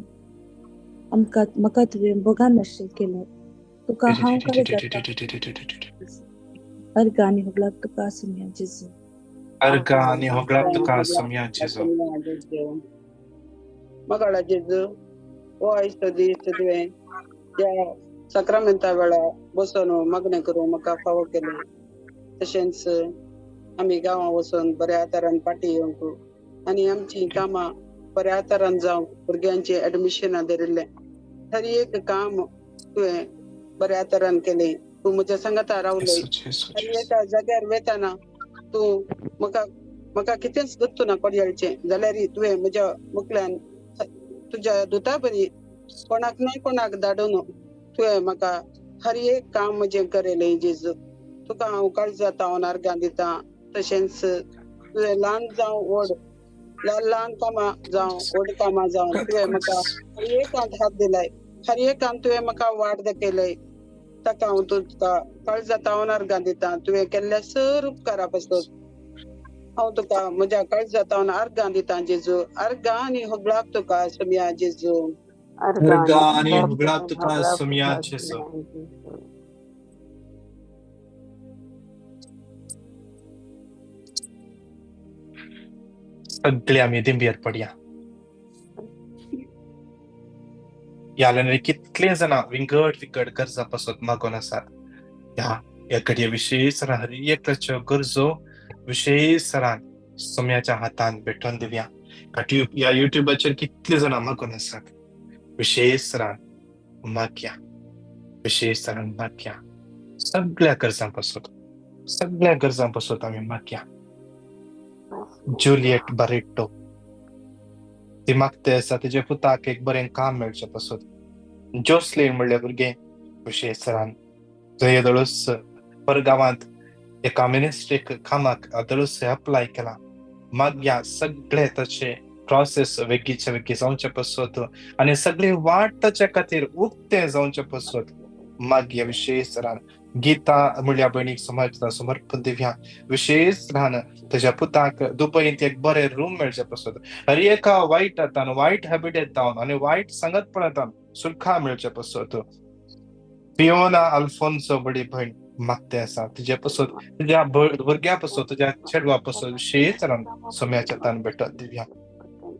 S9: आमकां म्हाका तुवें भोगानाशें केलें. तुका हांव काळजांत अर्गां आनी होगळाप तुका सोम्या जेजू.
S1: अर्गां आनी होगळाप तुका सोम्या जेजू.
S2: मोगळा जेजू, हो आयचो दीस तुवें ह्या साक्रामेंता वेळार बसून मागणें करूंक म्हाका फावो केलें. तशेंच आमी गांवां वचून बऱ्या तरान पाटी येवंक आनी आमचीं कामां बऱ्या तरान जावंक भुरग्यांचें एडमिशनां धरिल्लें. हर एक काम तुवें बऱ्या तरान केलें. तूं म्हज्या सांगाता रावलें. हर एका जाग्यार वयतना तूं म्हाका म्हाका कितेंच दत्तू ना कोडयाळचें जाल्यार तुवें म्हज्या मुखल्यान तुज्या दुता बरी कोणाक ना कोणाक धाडून तुवें म्हाका हर एक काम म्हजें केलें जेजू. तुका हांव काळजांत हांव अर्गां दिता. तशेंच तुवें ल्हान जावं व्हड ल्हान ल्हान कामां जावं व्हड कामां जावं तुवें म्हाका हर एकांत हात दिलाय, हर एकांत तुवें म्हाका वाट दाखयलय. ताका हांव तुका काळजांत अर्गां दिता. तुवें केल्ल्या सर उपकारा पासत हांव तुका म्हज्या काळजांत अर्गां दिता जेजू. अर्गां आनी होगळाक तुका सोमया जेजू.
S1: अर्गां आनी होगळाक तुका सोमया जेजू. सगळे आमी दिंबेर पडया. ह्या कितले जाणां विंगड विंगड गरजां पासत मागून आसात. ह्या घडये विशेश हर एकल्याच्यो गरजो विशेश सरान सोम्याच्या हातान भेटोवन दिवया. ह्या युट्यूबाचेर कितले जाणां मागून आसात. विशेश सरान मागया, विशेश सरान मागया. सगळ्या गरजां पासत, सगळ्या गरजां पासत आमी मागया. जुलियट बारेट्टो ती मागते आसा तिच्या पुताक एक बरें काम मेळचें पासत. जोसलीन म्हणल्या भुरगें विशेश सरान थंय येदोळूच परगांवांत एका मिनिस्ट्रीक कामाक आदळूच अप्लाय केला. मागया सगळे ताचे प्रोसेस वेगीचे वेगीं जावचे पासत आनी सगळी वाट ताच्या खातीर उक्तें जावचे पासत मागया. विशेश सरान गीता म्हणल्या भयणीक समाज समर्पण दिवया. विशेष रान ताच्या पुताक दुबयंत एक बरें रूम मेळचें पासत. हर एका वायट हातान, वायट हॅबिट येता आनी वायट सांगतपणांत सुरखा मेळचें पासत. फियोना अल्फोन्सो बडी भयण मागते आसा तुज्या पासत, तुज्या भुरग्या पासत, तुज्या चेडवा पासत विशेष रान सोम्याच्या हातान भेटत दिवया.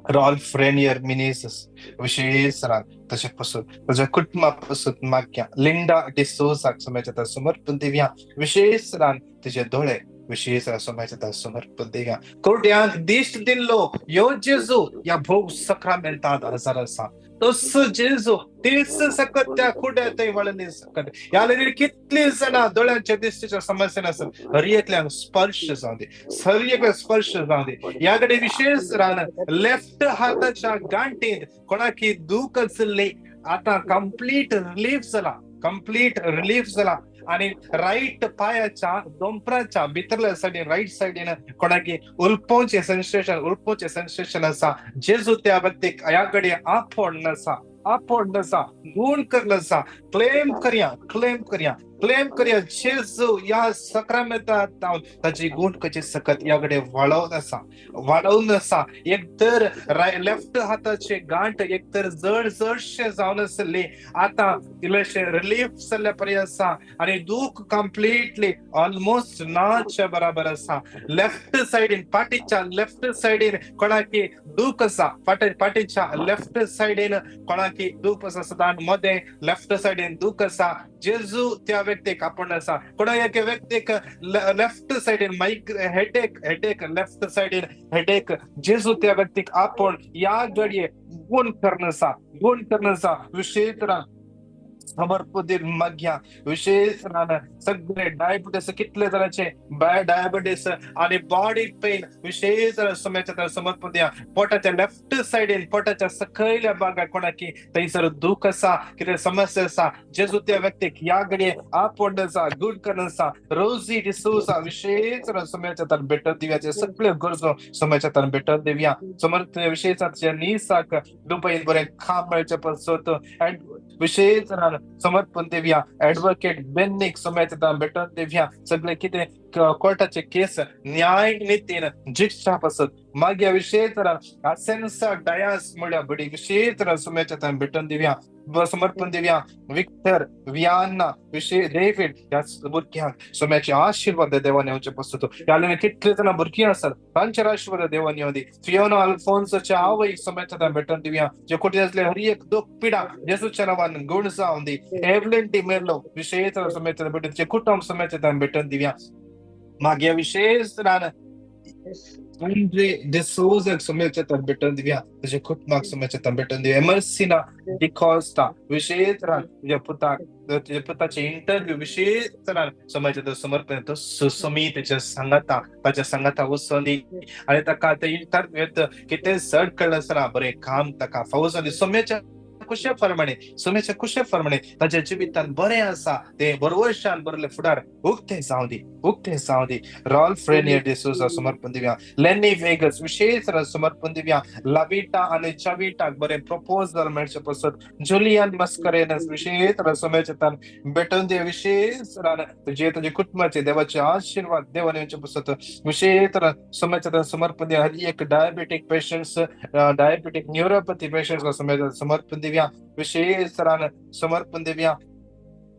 S1: रॉल्फ रेनियर मिनेझस विशेष रान ताच्या पासत, ताच्या कुटुंबा पासत मागया. लिंडा डिसोजाक सोम्याच्या हातान समर्पण दिवया. विशेष रान तुजे दोळे विशेष रान सोम्याच्या हातान समर्पण दिवया. कोट्यांक दिश्ट दिल्लो यो जेजू ह्या भोव सक्रामेंतांत हजर आसा. तसो जेजू तीच सकत त्या कुड्या थंय वळनी सकत. ह्या लेगीत कितली जाणां दोळ्यांच्या दिश्टीच्या समस्या आसत. हर एकल्यांक स्पर्श जावं दी, हर एकल्याक स्पर्श जावं दी. ह्या कडेन विशेष रान लेफ्ट हाताच्या गांठींत कोणाकी दूख आशिल्ली आतां कंप्लीट रिलीफ जाला, कंप्लीट रिलीफ जाला. आनी रायट पायाच्या दोंपराच्या भितरल्या सायडीन रायट सायडीन कोणाकी उलपोवचें सेन्सेशन, उलपोवचें सेन्सेशन आसा. जेजू त्या व्यक्तीक ह्या कडेन आपोवन आसा, आपोवन आसा, गूण करलो आसा. क्लेम करया, क्लेम करया, क्लेम करया. जेजू ह्या सक्रामेंतांत ताची गूण कशी सकत ह्या कडेन वाळोवन आसा, वाळोवन आसा. एक तर लेफ्ट हाताचे गांठ एक तर जड जडशें जावन आसली आतां इल्लेशें रिलीफ जाल्ल्या परी आसा आनी दूख कंप्लिटली ऑलमोस्ट नाच्या बराबर आसा. लेफ्ट सायडीन पाटीच्या लेफ्ट सायडीन कोणाकी दूख आसा, पाटीच्या लेफ्ट सायडीन कोणाकी दूख आसा, सदां मदें लेफ्ट सायडीन दूख आसा. जेजू त्या व्यक्तीक आपोवन आसा. कोणा एके व्यक्तीक लेफ्ट सायडीन हेडेक, हेडेक लेफ्ट सायडीन हेडेक, जेजू त्या व्यक्तीक आपोवन ह्या घडये गुण करून आसा, गुण करून आसा. विशेष समर्पण मागया. विशेष सगळे डायबिटीस कितले तरांचे डायबिटीस आनी बॉडी पेन विशेष सोम्याच्या समर्पण दिया. पोटाच्या लेफ्ट सायडीन पोटाच्या सकयल्या भागाक कोणाकी थंयसर दूख आसा, कितें समस्या आसा, जेजू त्या व्यक्तीक ह्या घडये आपोवन आसा, गुड करून आसा. रोजी डिसोजा विशेष सोम्याच्या हातान भेटत दिवया. सगळ्यो गरजो सोम्याच्या हातान भेटत दिवया. समर्थ विशेष निसाक दुबयन बरें काम मेळचें पासत विशेष समर्पण दिवया. ऍडव्होकेट बेन्नीक सोम्याच्या हातान भेटोवन दिवया. सगळे कितें कोर्टाचे केस न्याय नितीन जिक्षा पासत मागीर विशेष असेन्सा डायास म्हणल्या बडी विशेष सोम्याच्या हातान भेटोवन दिवया, समर्पण दिवया. विक्टर वियाना विशेष डेव्हिड ह्या भुरग्यांक सोम्याचे आशिर्वाद देवान येवचे पासत. ह्या कितले जाणां भुरगीं आसात तांचेर आशिर्वाद देवान येवं दी. फियोना अल्फोन्सोच्या आवयक सोम्याच्या हातान भेटोवन दिवया. जे कुठे आसले हर एक दुख पिडा जेजूच्या नांवान गुण जावं दी. एवलिन डी मेलो विशेष सोम्याच्या हातान भेटून कुटुंब सोम्याच्या हातान भेटोवन दिवया. मागीर विशेष रान आंड्रे डिसोजाक सोम्याच्या हातान भेटोवन दिवया. तुज्या कुटुंबाक सोम्याच्या हातान भेटोवन दिवया. एमर्सिना डिकॉस्टा विशेष रान तुज्या पुताक तुज्या पुताचे इंटरव्यू विशेष रान सोम्याच्या हातान समर्पण तो सुसमी तेच्या सांगाता ताच्या सांगाता वचोन दी आनी ताका ते इंटरव्यूत कितें चड कळ्ळें आसतना बरें काम ताका फावो जाली. सोम्याच्या कुशे फरमाणे, सोम्याच्या कुशे फरमाणे ताच्या जिवितान बरें आसा ते बरवशान बरले फुडार उक्ते जावं दी, उक्ते जावं दी. रॉल्फ रेनियर डिसोजा समर्पण दिवया, लेनी वेगस विशेष समर्पण दिवया, लाविटा आनी चविटाक बरें प्रपोजल मेळचे पसत, जुलियन मस्करेनस विशेष सोम्याच्या तान भेटून दे, विशेष तुझे तुझे कुटुंबाचे देवाचे आशीर्वाद देवाने येवचे पसत, विशेष सोम्याच्या तान समर्पण दिवया. हर एक diabetic patients, diabetic neuropathy patients समर्पण दिवया, विशेष समर्पण दिवया.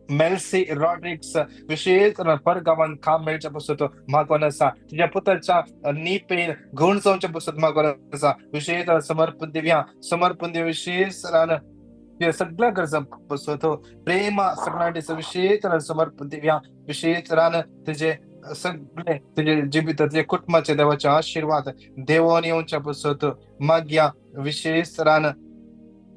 S1: मेल्सी रॉड्रिक्स विशेष परगावान काम मेळचे पसत मागून आसा, तुज्या पुताच्या नी पेन गुण जावचे पसत मागून आसा, विशेष समर्पण दिवया, समर्पण दिवया. विशेष सगळ्या गरजा पसत प्रेमा फर्नांडीस विशेष समर्पण दिवया, विशेष तुझे सगळे तुझे जिवित तुझे कुटुंबाचे देवाचे आशीर्वाद देवान येवच्या पसत मागया. विशेष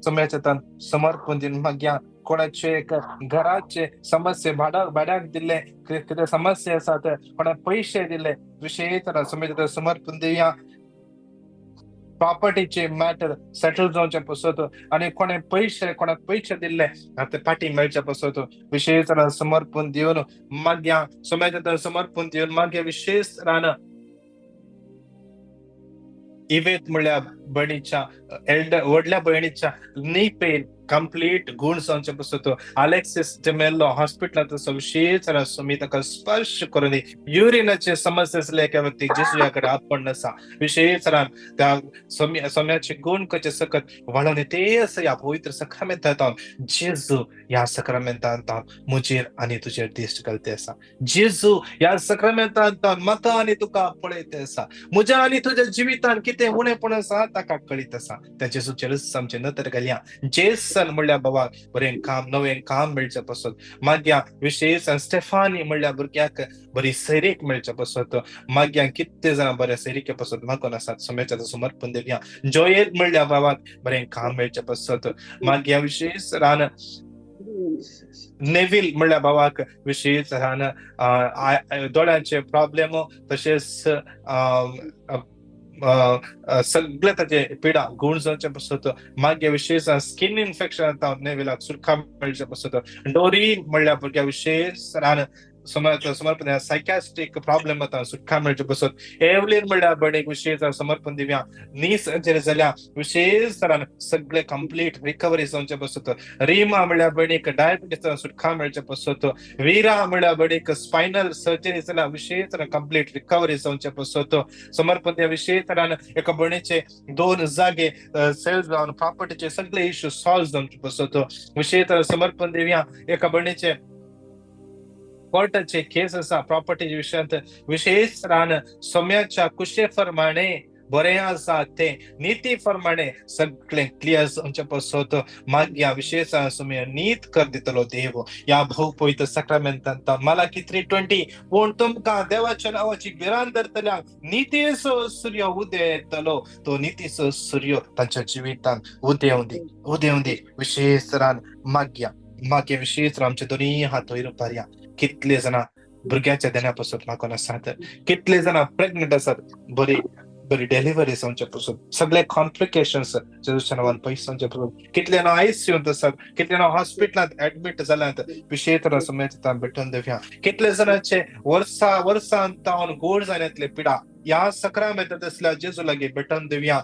S1: समयाच्या तान समर्पण दिवन मागया. कोणाचे एक घराचे समस्ये, भाड्याक दिल्ले कितें समस्या आसात, कोणाक पयशे दिले, विशेष समयाच्या समर्पण दिवया. प्रॉपर्टीचे मॅटर सेटल जावचे पसत आनी कोणे पयशे कोणाक पयशे दिल्ले ते फाटी मेळचे पसत, विशेष समर्पण दिवन मागया. समयाच्या समर्पण दिवन मागया. विशेष इवेत म्हणल्या भयणीच्या एल्डर व्हडल्या भयणीच्या नी पेन कंप्लीट गुण जावचे पसत, अलेक्सिस जेमेल्लो हॉस्पिटलांत आसा, विशेष स्वामी ताका स्पर्श करून दी. युरिनाचे समस्या आसले एका व्यक्तीक जेजूया कडेन आपण आसा, विशेष त्या सोम्याचे गुण कचे सकत वाडोवन ते आसा ह्या पवित्र सक्रामेंतांत. जेजू ह्या सक्रामेंतांत म्हजेर आनी तुजेर दिश्ट घालते आसा, जेजू ह्या सक्रामेंतांत म्हाका आनी तुका पळयते आसा, म्हज्या आनी तुज्या जिवितान कितें उणेपण आसा ताका कळीत आसा. त्या जेजूचेरच आमचे नदर घालया. जेसन म्हणल्या बाबा बरें काम नवें काम मेळचे पसत मागया. विशेष स्टेफानी म्हणल्या भुरग्याक बरी सैरीक मेळचे पसत मागया. कितले जाणां बऱ्या सैरिके पसत मागून आसात, सोम्याच्या समर्पण दिवया. जोयल म्हणल्या बाबाक बरें काम मेळचे पसत मागया. विशेष रान नेवील म्हणल्या बाबाक विशेष रान दोळ्यांचे प्रॉब्लेम तशेंच सगळे ताचे पिडा गुण जावचे पसत मागीर. विशेष स्किन इन्फेक्शन नेविलाक सुटका मेळचे पसत. डोरी म्हणल्या भुरग्या विशेष रान समर्पण सायकॅस्ट्रीक प्रॉब्लेम आतां सुटका मेळचे पसत. एवलीन म्हणल्या भयणीक विशेष समर्पण दिवया. नी सर्जरी जाल्या विशेष तरान सगळे कंप्लीट रिकवरी जावचे पसत. रिमा म्हणल्या भयणीक डायबिटीस सुटका मेळचे पसत. वीरा म्हणल्या भयणीक स्पायनल सर्जरी जाल्या विशेष तरान कंप्लीट रिकवरी जावचे पसत समर्पण दिवया. विशेष तरान एका भयणीचे 2 जागे सेल्स जावन प्रॉपर्टीचे सगळे इश्यू सॉल्व जावचे पसत, विशेष तरान समर्पण दिवया. एका भयणीचे कोर्टाचे केस आसा प्रॉपर्टी विशयांत, विशेष रान सोम्याच्या कुशे फरमाणे बरें आसा ते निती फरमाणे सगळें क्लियर जावचे पसत मागया. विशेष सोम्या नीत कर दितलो देव ह्या भोव पवित्र सक्रामेंतांत. मालाकी 3:20 पूण तुमकां देवाच्या नांवाची भिरांत धरतल्यांक नितीचो सूर्य उदय येतलो, तो नितीचो सूर्य तांच्या जिवितांत उदेवं दी, उदेवं दी. विशेष रान मागया, मागया. विशेष आमचे दोनूय हात वयर उबारया. कितले जाणां भुरग्याच्या देण्या पसत मागून आसात, कितले जाणां प्रेग्नंट आसात, बरी बरी डिलिव्हरी जावचे पसत, सगळे कॉम्प्लिकेशन्स जेजूच्या नांवान पयस जावचे पसत, कितले जाणां आयसीयूंत आसात, कितले जाणां हॉस्पिटलांत एडमीट जाल्यात, विशेष समयाच्या भेटून दिवया. कितले जाणांचे वर्सा वर्सान तावन गोड जाण्यातले पिडा ह्या सक्रामेंतांत आसल्या जेजू लागीं भेटून दिवया.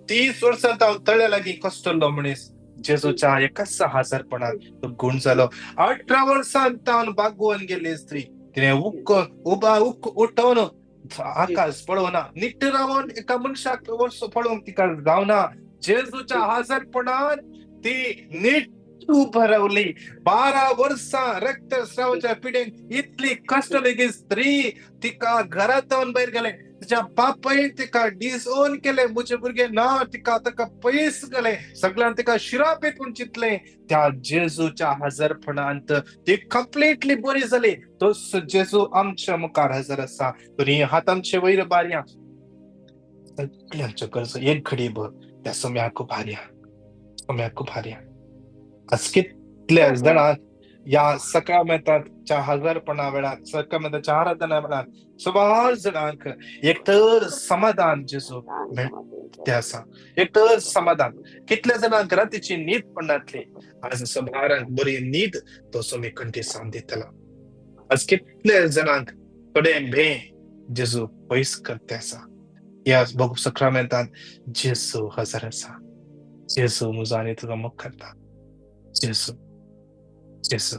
S1: 30 वर्सां तावन तळ्या लागीं कसलो मनीस जेजूच्या एकाच हजारपणात तो गुण जालो. 18 वर्सां तावन बागोवन गेली स्त्री तिणें उठोवन आकाश पळोवना, निट्ट रावन एका मनशाक वर्स पळोवंक तिका जावना, जेजूच्या हजारपणान ती नीट उबा रावली. 12 वर्सां रक्तस्रावाच्या पिडेन इतली कश्ट लेगीत स्त्री तिका घरांत भायर गेले, तिच्या बापायन तिका डिसओन केले, म्हजे भुरगे ना, तिका ताका पयस गेले, सगळ्यान तिका शिराप म्हूण चिंतले. त्या जेजूच्या हजरपणांत ती कंप्लिटली बरी जाली. तोच जेजू आमच्या मुखार हजर आसा. तरी हात आमचे वयर बारया, सगळ्यांच्यो गरजो एक घडी भर त्या सोम्याक उबारया, सोम्याक उबारया. आज कितल्या जाणांक ह्या सकाळमेंताच्या हजारपणा वेळार, सकाळमेंताच्या आराधना वेळार सुमार जाणांक एक तर समाधान जेजू मेळ. ते आसा एक समाधान. कितल्या जाणांक रातीची न्हीद पडनातली, आज सभारांक बरी न्हीद तो सोमी कंठी दितलो. आज कितले जाणांक थोडे भे जेजू पयस करते आसा. ह्या भोग सक्रामेंतान जेजू हजर आसा. जेजू म्हजो आनी तुजो मोग करता. जेजू जेजू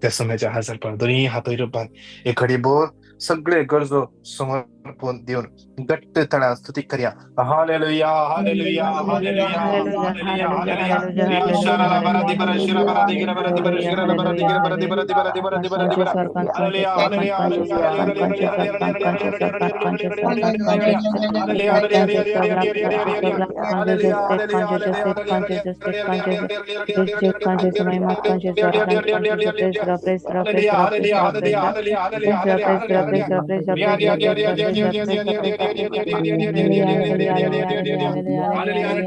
S1: त्या समयाच्या हजरपण दोन्ही हातय रुपान एक घडी भर सगळे गरजो समर्पण दिवन घट्ट तळा स्तुती करया. Hallelujah hallelujah hallelujah hallelujah hallelujah. शराला बरा दी बरा शिरा बरा दी गिरा बरा दी बरा शिरा बरा दी गिरा बरा दी बरा दी बरा दी बरा दी बरा दी बरा. हालेलुया हालेलुया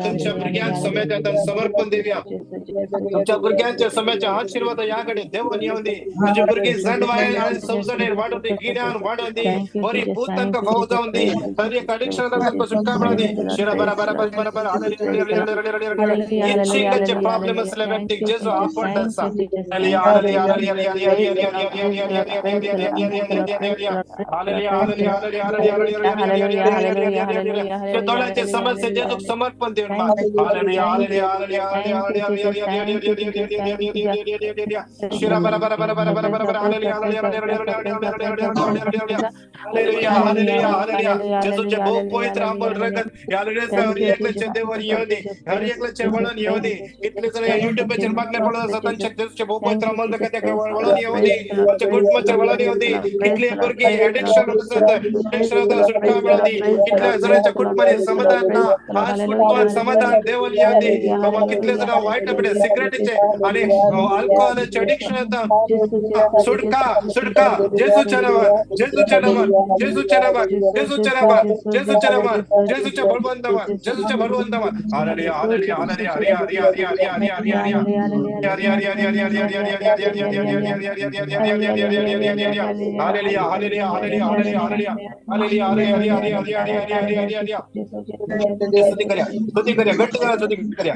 S1: तुमच्या भुरग्यांक समेत समर्पण देवया. तुमच्या भुरग्यांच्या समयाच्या आशीर्वाद ह्या कडेन देवून येवं दी. तुमची भुरगीं जाणवाय आनी समजणेर वाडूं दी, गिन्यान वाडूं दी, बरी पूत तांकां फावो जावन दी, हर एक अडिक्शन तांकां सुटका मेळूं दी. शिरा बरा बरा बरा बरा. इच्छिंगाचे प्रॉब्लेम असले व्यक्तीक जेजू आपण आसा. Hallelujah hallelujah hallelujah hallelujah. दोळ्याचे समस्या जेजूक समर्पण दिवन माग. Hallelujah hallelujah hallelujah hallelujah. शिरा बरा बरा बरा बरा बरा बरा. Hallelujah hallelujah hallelujah hallelujah. जेजूचे भोव पवित्र आंबल रगत हालेलुया हर एकल्याच्या देवार येवं दी, हर एकल्याच्या वळून येवं दी. कितले जण युट्यूबाचेर मागणे पडत आसा तांच्या जेजूचे भोव पवित्र आंबल रगत वळून येवं दी, आमच्या कुटुंबाच्या वळून येवं दी. कितले भुरगीं एडिक्शन आसात, एडिक्शन सुटका मेळूं दी. कितल्या जणांच्या कुटुंबांनी समाधान ना, आज कुटुंबात समाधान देवून येवं दी. बाबा कितले जण वायट पडे सिगरेटीचे आणि अल्कोहोलाचे एडिक्शन आसा, सुटका सुटका जेजूच्या नावान, जेजूच्या नावान, जेजूच्या नावान, जेजूच्या नावान, जेजूच्या नावान, जेजूच्या बळवंत नावान, जेजूच्या बळवंत नावान. Hallelujah hallelujah hallelujah. हरिया हरिया हरिया हरिया हरिया हरिया हरिया हरिया हरिया हरिया हरिया हरिया हरिया हरिया हरिया. Hallelujah hallelujah hallelujah hallelujah hallelujah hallelujah hallelujah हरिया हरिया हरिया हरिया हरिया हरिया. स्तुती करया, स्तुती करया, घट्ट करा, स्तुती करया.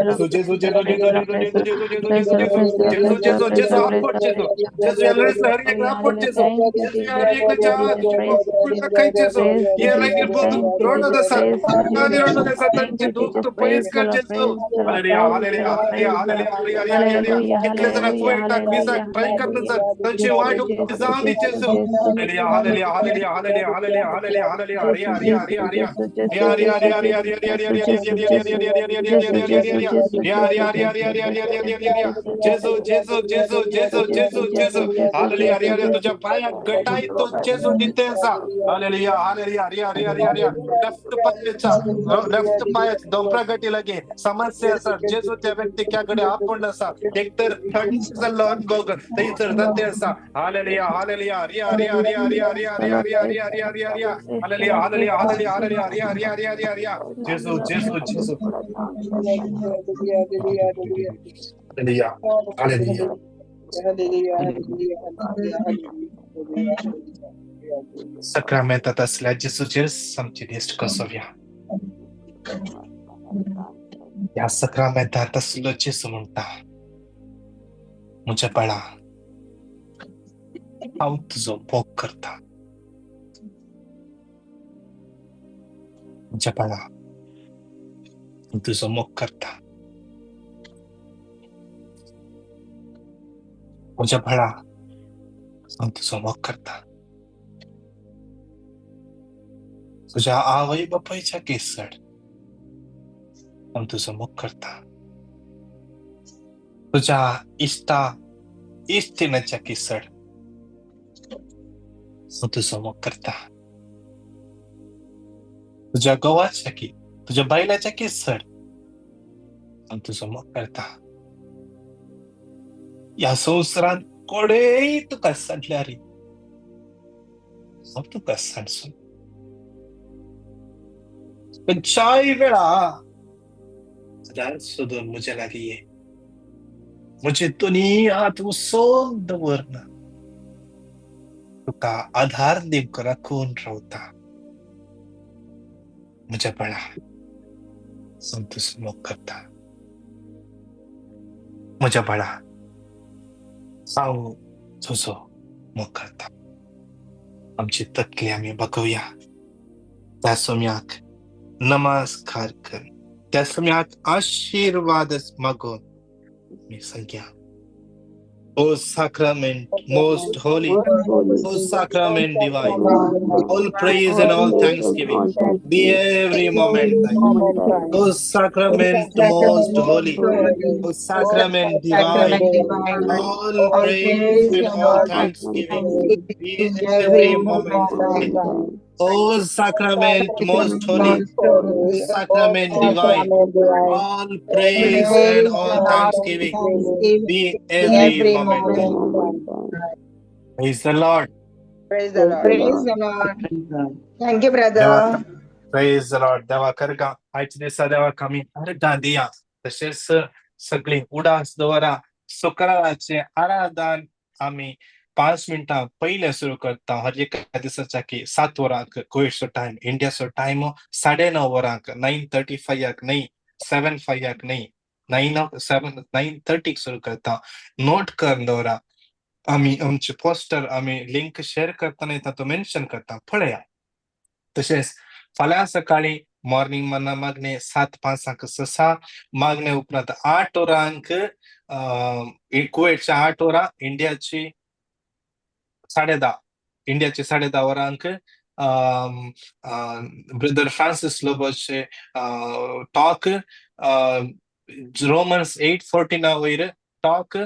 S1: जेजू जेजू जेजू जेजू जेजू जेजू जेजू जेजू आपट जेजू जेजू ಎಲ್ಲರಿಗೂ ಹರಿ आपट जेजू जेजू हर एकल्याच्या तुझ्या जेजू याला रोडದ सतांचे दुःख तू पयस कर जेजू. Hallelujah hallelujah hallelujah hallelujah hallelujah. कितले जण कुवेटाक विसाक ट्राय करता तांची वाट उक्ती जावं दी जेजू. Hallelujah hallelujah hallelujah hallelujah hallelujah hallelujah hallelujah. हरिया हरिया हरिया हरिया हरिया हरिया हरिया हरिया हरिया हरिया हरिया हरिया हरिया हरिया हरिया हरिया हरिया. जेजू जेजू जेजू जेजू जेजू जेजू. हालेलुया हरिया हरिया. तुझ्या पायाक गटाई तो जेजू दिते आसा. हालेलुया हालेलुया हरिया हरिया हरिया हरिया. लेफ्ट पायाचा लेफ्ट पायाच दोंपरा गटी लागी समस्या आसा, जेजू त्या व्यक्तीक कडे आपण आसा. एक तर थंड जाल्लो अनुभव थंयसर जाते आसा. हालेलुया हालेलुया हरिया हरिया हरिया हरिया हरिया हरिया हरिया हरिया हरिया हरिया. हालेलुया हालेलुया हालेलुया हालेलुया हरिया हरिया हरिया हरिया हरिया. जेजू जेजू जेजू. Hallelujah hallelujah. सक्रामेंतात असल्या जेजूचेर आमची दिश्ट कसोवया. ह्या सक्रामेंतात असलो जेजू म्हणटा, म्हज्या बाळा हांव तुजो मोग करता. म्हज्या बाळा हांव तुजो मोग करता. म्हज्या बाळा हांव तुजो मोग करता. तुझ्या आवय बापायच्या केसड हांव तुजो मोग करता. तुझ्या इश्टा इश्टिणाच्या केसड हांव तुजो मोग करता. तुझ्या घोवाच्या की तुझ्या बायलाच्या केसड हांव तुजो मोग करता. ह्या संवसारांत कोणेय तुका सांडल्यार हांव तुका सांडसून खंयच्याय वेळा सदांच सोदून म्हज्या लागीं ये. म्हजे दोनी हात उसोन दवरना, तुका आधार दिवंक राखून रावता. म्हज्या बाळा, हांव तुजो मोग करता. म्हज्या बाळा, हांव तुजो मोग करता. आमची तकली आमी बागोवया, त्या सोम्याक नमस्कार कर, त्या सोम्याक आशिर्वाद मागून मी सांगया. O sacrament most holy, O sacrament divine, all praise and all thanksgiving be every moment thine. O sacrament most holy, O sacrament divine, all praise and all thanksgiving be every moment thine. O sacrament most holy, O sacrament divine, all praise and all thanksgiving be every moment thine. Praise the Lord.
S4: Praise the Lord.
S10: Praise the Lord. Thank you, brother.
S1: Praise the Lord. देवा करगा आयच्या दिसा देवाक आमी अर्गां दिया. तशेंच सगळीं उडास दवरा. शुक्राराचें आराधन आमी 5 मिनटां पयलें सुरू करता हर एका दिसाच्या की 7 वरांक कुवेटचो टायम. इंडियाचो टायम 9:30 वरांक, 9:35 न्हय, 7:05 न्हय, 9 7 9:30 सुरू करता. नोट करून दवरा. आमी आमचे पोस्टर, आमी लिंक शेअर करतना तातूंत मेन्शन करता, पळया. तशेंच फाल्यां सकाळी मॉर्निंग मना मागणे 7:05 ससा. मागणे उपरांत 8 वरांक, कुवेटच्या 8 वरां, इंडियाची 10:30, इंडियाची 10:30 वरांक ब्रदर फ्रांसिस लोबोचे टॉक, रोमन्स 8:14 वयर टॉक,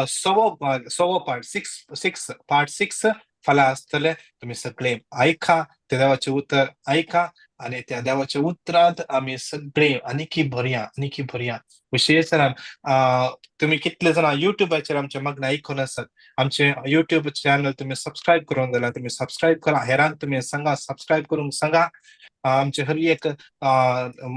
S1: सवो भाग, सवो पार्ट, सिक्स सिक्स पार्ट 6 फाल्यां आसतले. तुमी सगळे आयका, त्या देवाचें उतर आयका आनी त्या देवाच्या उतरांत आमी सगळे आनीकी भरया, आनीकी भरया. विशेश तुमी कितले जाणां युट्यूबाचेर आमचे मागणें आयकून आसात? आमचे युट्यूब चॅनल तुमी सबस्क्रायब करूंक जाल्यार तुमी सबस्क्रायब करा. हेरांक तुमी सांगा, सबस्क्रायब करूंक सांगा. आमचे हर एक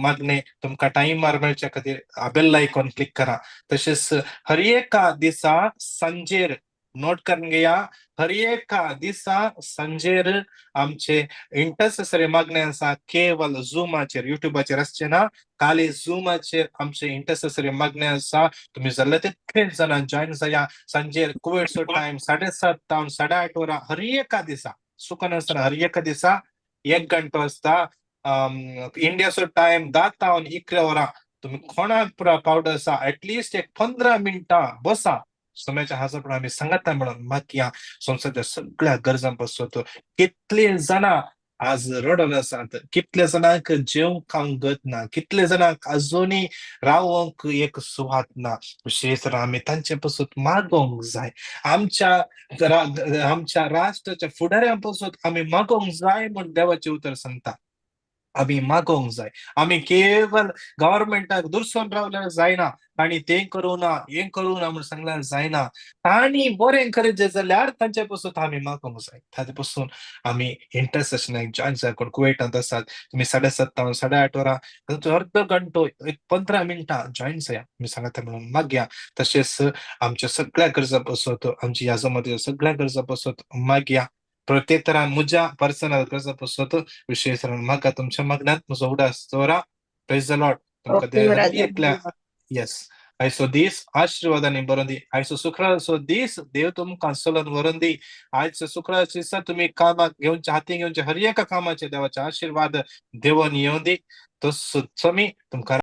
S1: मागणे तुमकां टायमार मेळच्या खातीर बेल आयकॉन क्लिक करा. तशेंच हर एका दिसा सांजेर, नोट करून घेया, हर एका दिसा सांजेर आमचे इंटरसेसरी मागणे आसा. केवल झुमाचेर, युट्यूबाचेर आसचे ना. खाली झुमाचेर आमचे इंटरसेसरी मागणे आसा. तुमी जाल्यार तितलेच जाणां जॉयन जाया. सांजेर कुवेटचो टायम 7:30 जावन 8:30 वरां हर एका दिसा, चुकनासतना हर एका दिसा एक घंटो आसता. इंडियाचो टायम 10 जावन 11 वरां. तुमी कोणाक पुरा पावड आसा, एटलिस्ट एक 15 मिनटां बसा. सोम्याच्या हाजरपण आमी सांगता म्हणून मागया संवसाराच्या सगळ्या गरजां पासत. कितले जाणां आज रडत आसात, कितले जाणांक जेवंक खावंक गत ना, कितले जाणांक अजुनूय रावंक एक सुवात ना. विशेश आमी तांचे पासून मागोवंक जाय. आमच्या आमच्या राष्ट्राच्या फुडाऱ्यां पासून आमी मागोवंक जाय म्हूण देवाचें उतर सांगता. आमी मागोवंक जाय. आमी केवल गव्हर्मेंटाक दुरसोन रावल्यार जायना. तांणी तें करूं ना, हें करूं ना म्हूण सांगल्यार जायना. तांणी बरें करीत जाल्यार तांचे पासून आमी मागोवंक जाय. ताचे पासून आमी इंटरसेशनाक जॉयन जाय. कोण कुवेटांत आसात तुमी, 7:30 जावन 8:30 वरां, अर्द घंटो, एक 15 मिनटां जॉयन जाया. आमी सांगता म्हणून मागया. तशेंच आमच्या सगळ्या गरजां पासत, आमची ह्या जमातीच्या सगळ्या गरजां पासत मागया. प्रत्येक तरान म्हज्या पर्सनल गरजां पासत विशेश मागा. तुमच्या मागण्यांत म्हजो उडास दवरा. प्रेज the Lord. तुमकां एकल्या येस आयचो दीस आशिर्वादांनी भरून दी. आयचो शुक्राराचो दीस देव तुमकां चलोवन व्हरून दी. आयच्या शुक्राराच्या दिसा तुमी कामाक घेवचे, हाती घेवचे हर एका कामाचे देवाचे आशिर्वाद देवोन येवं दी. तो स्वामी तुमकां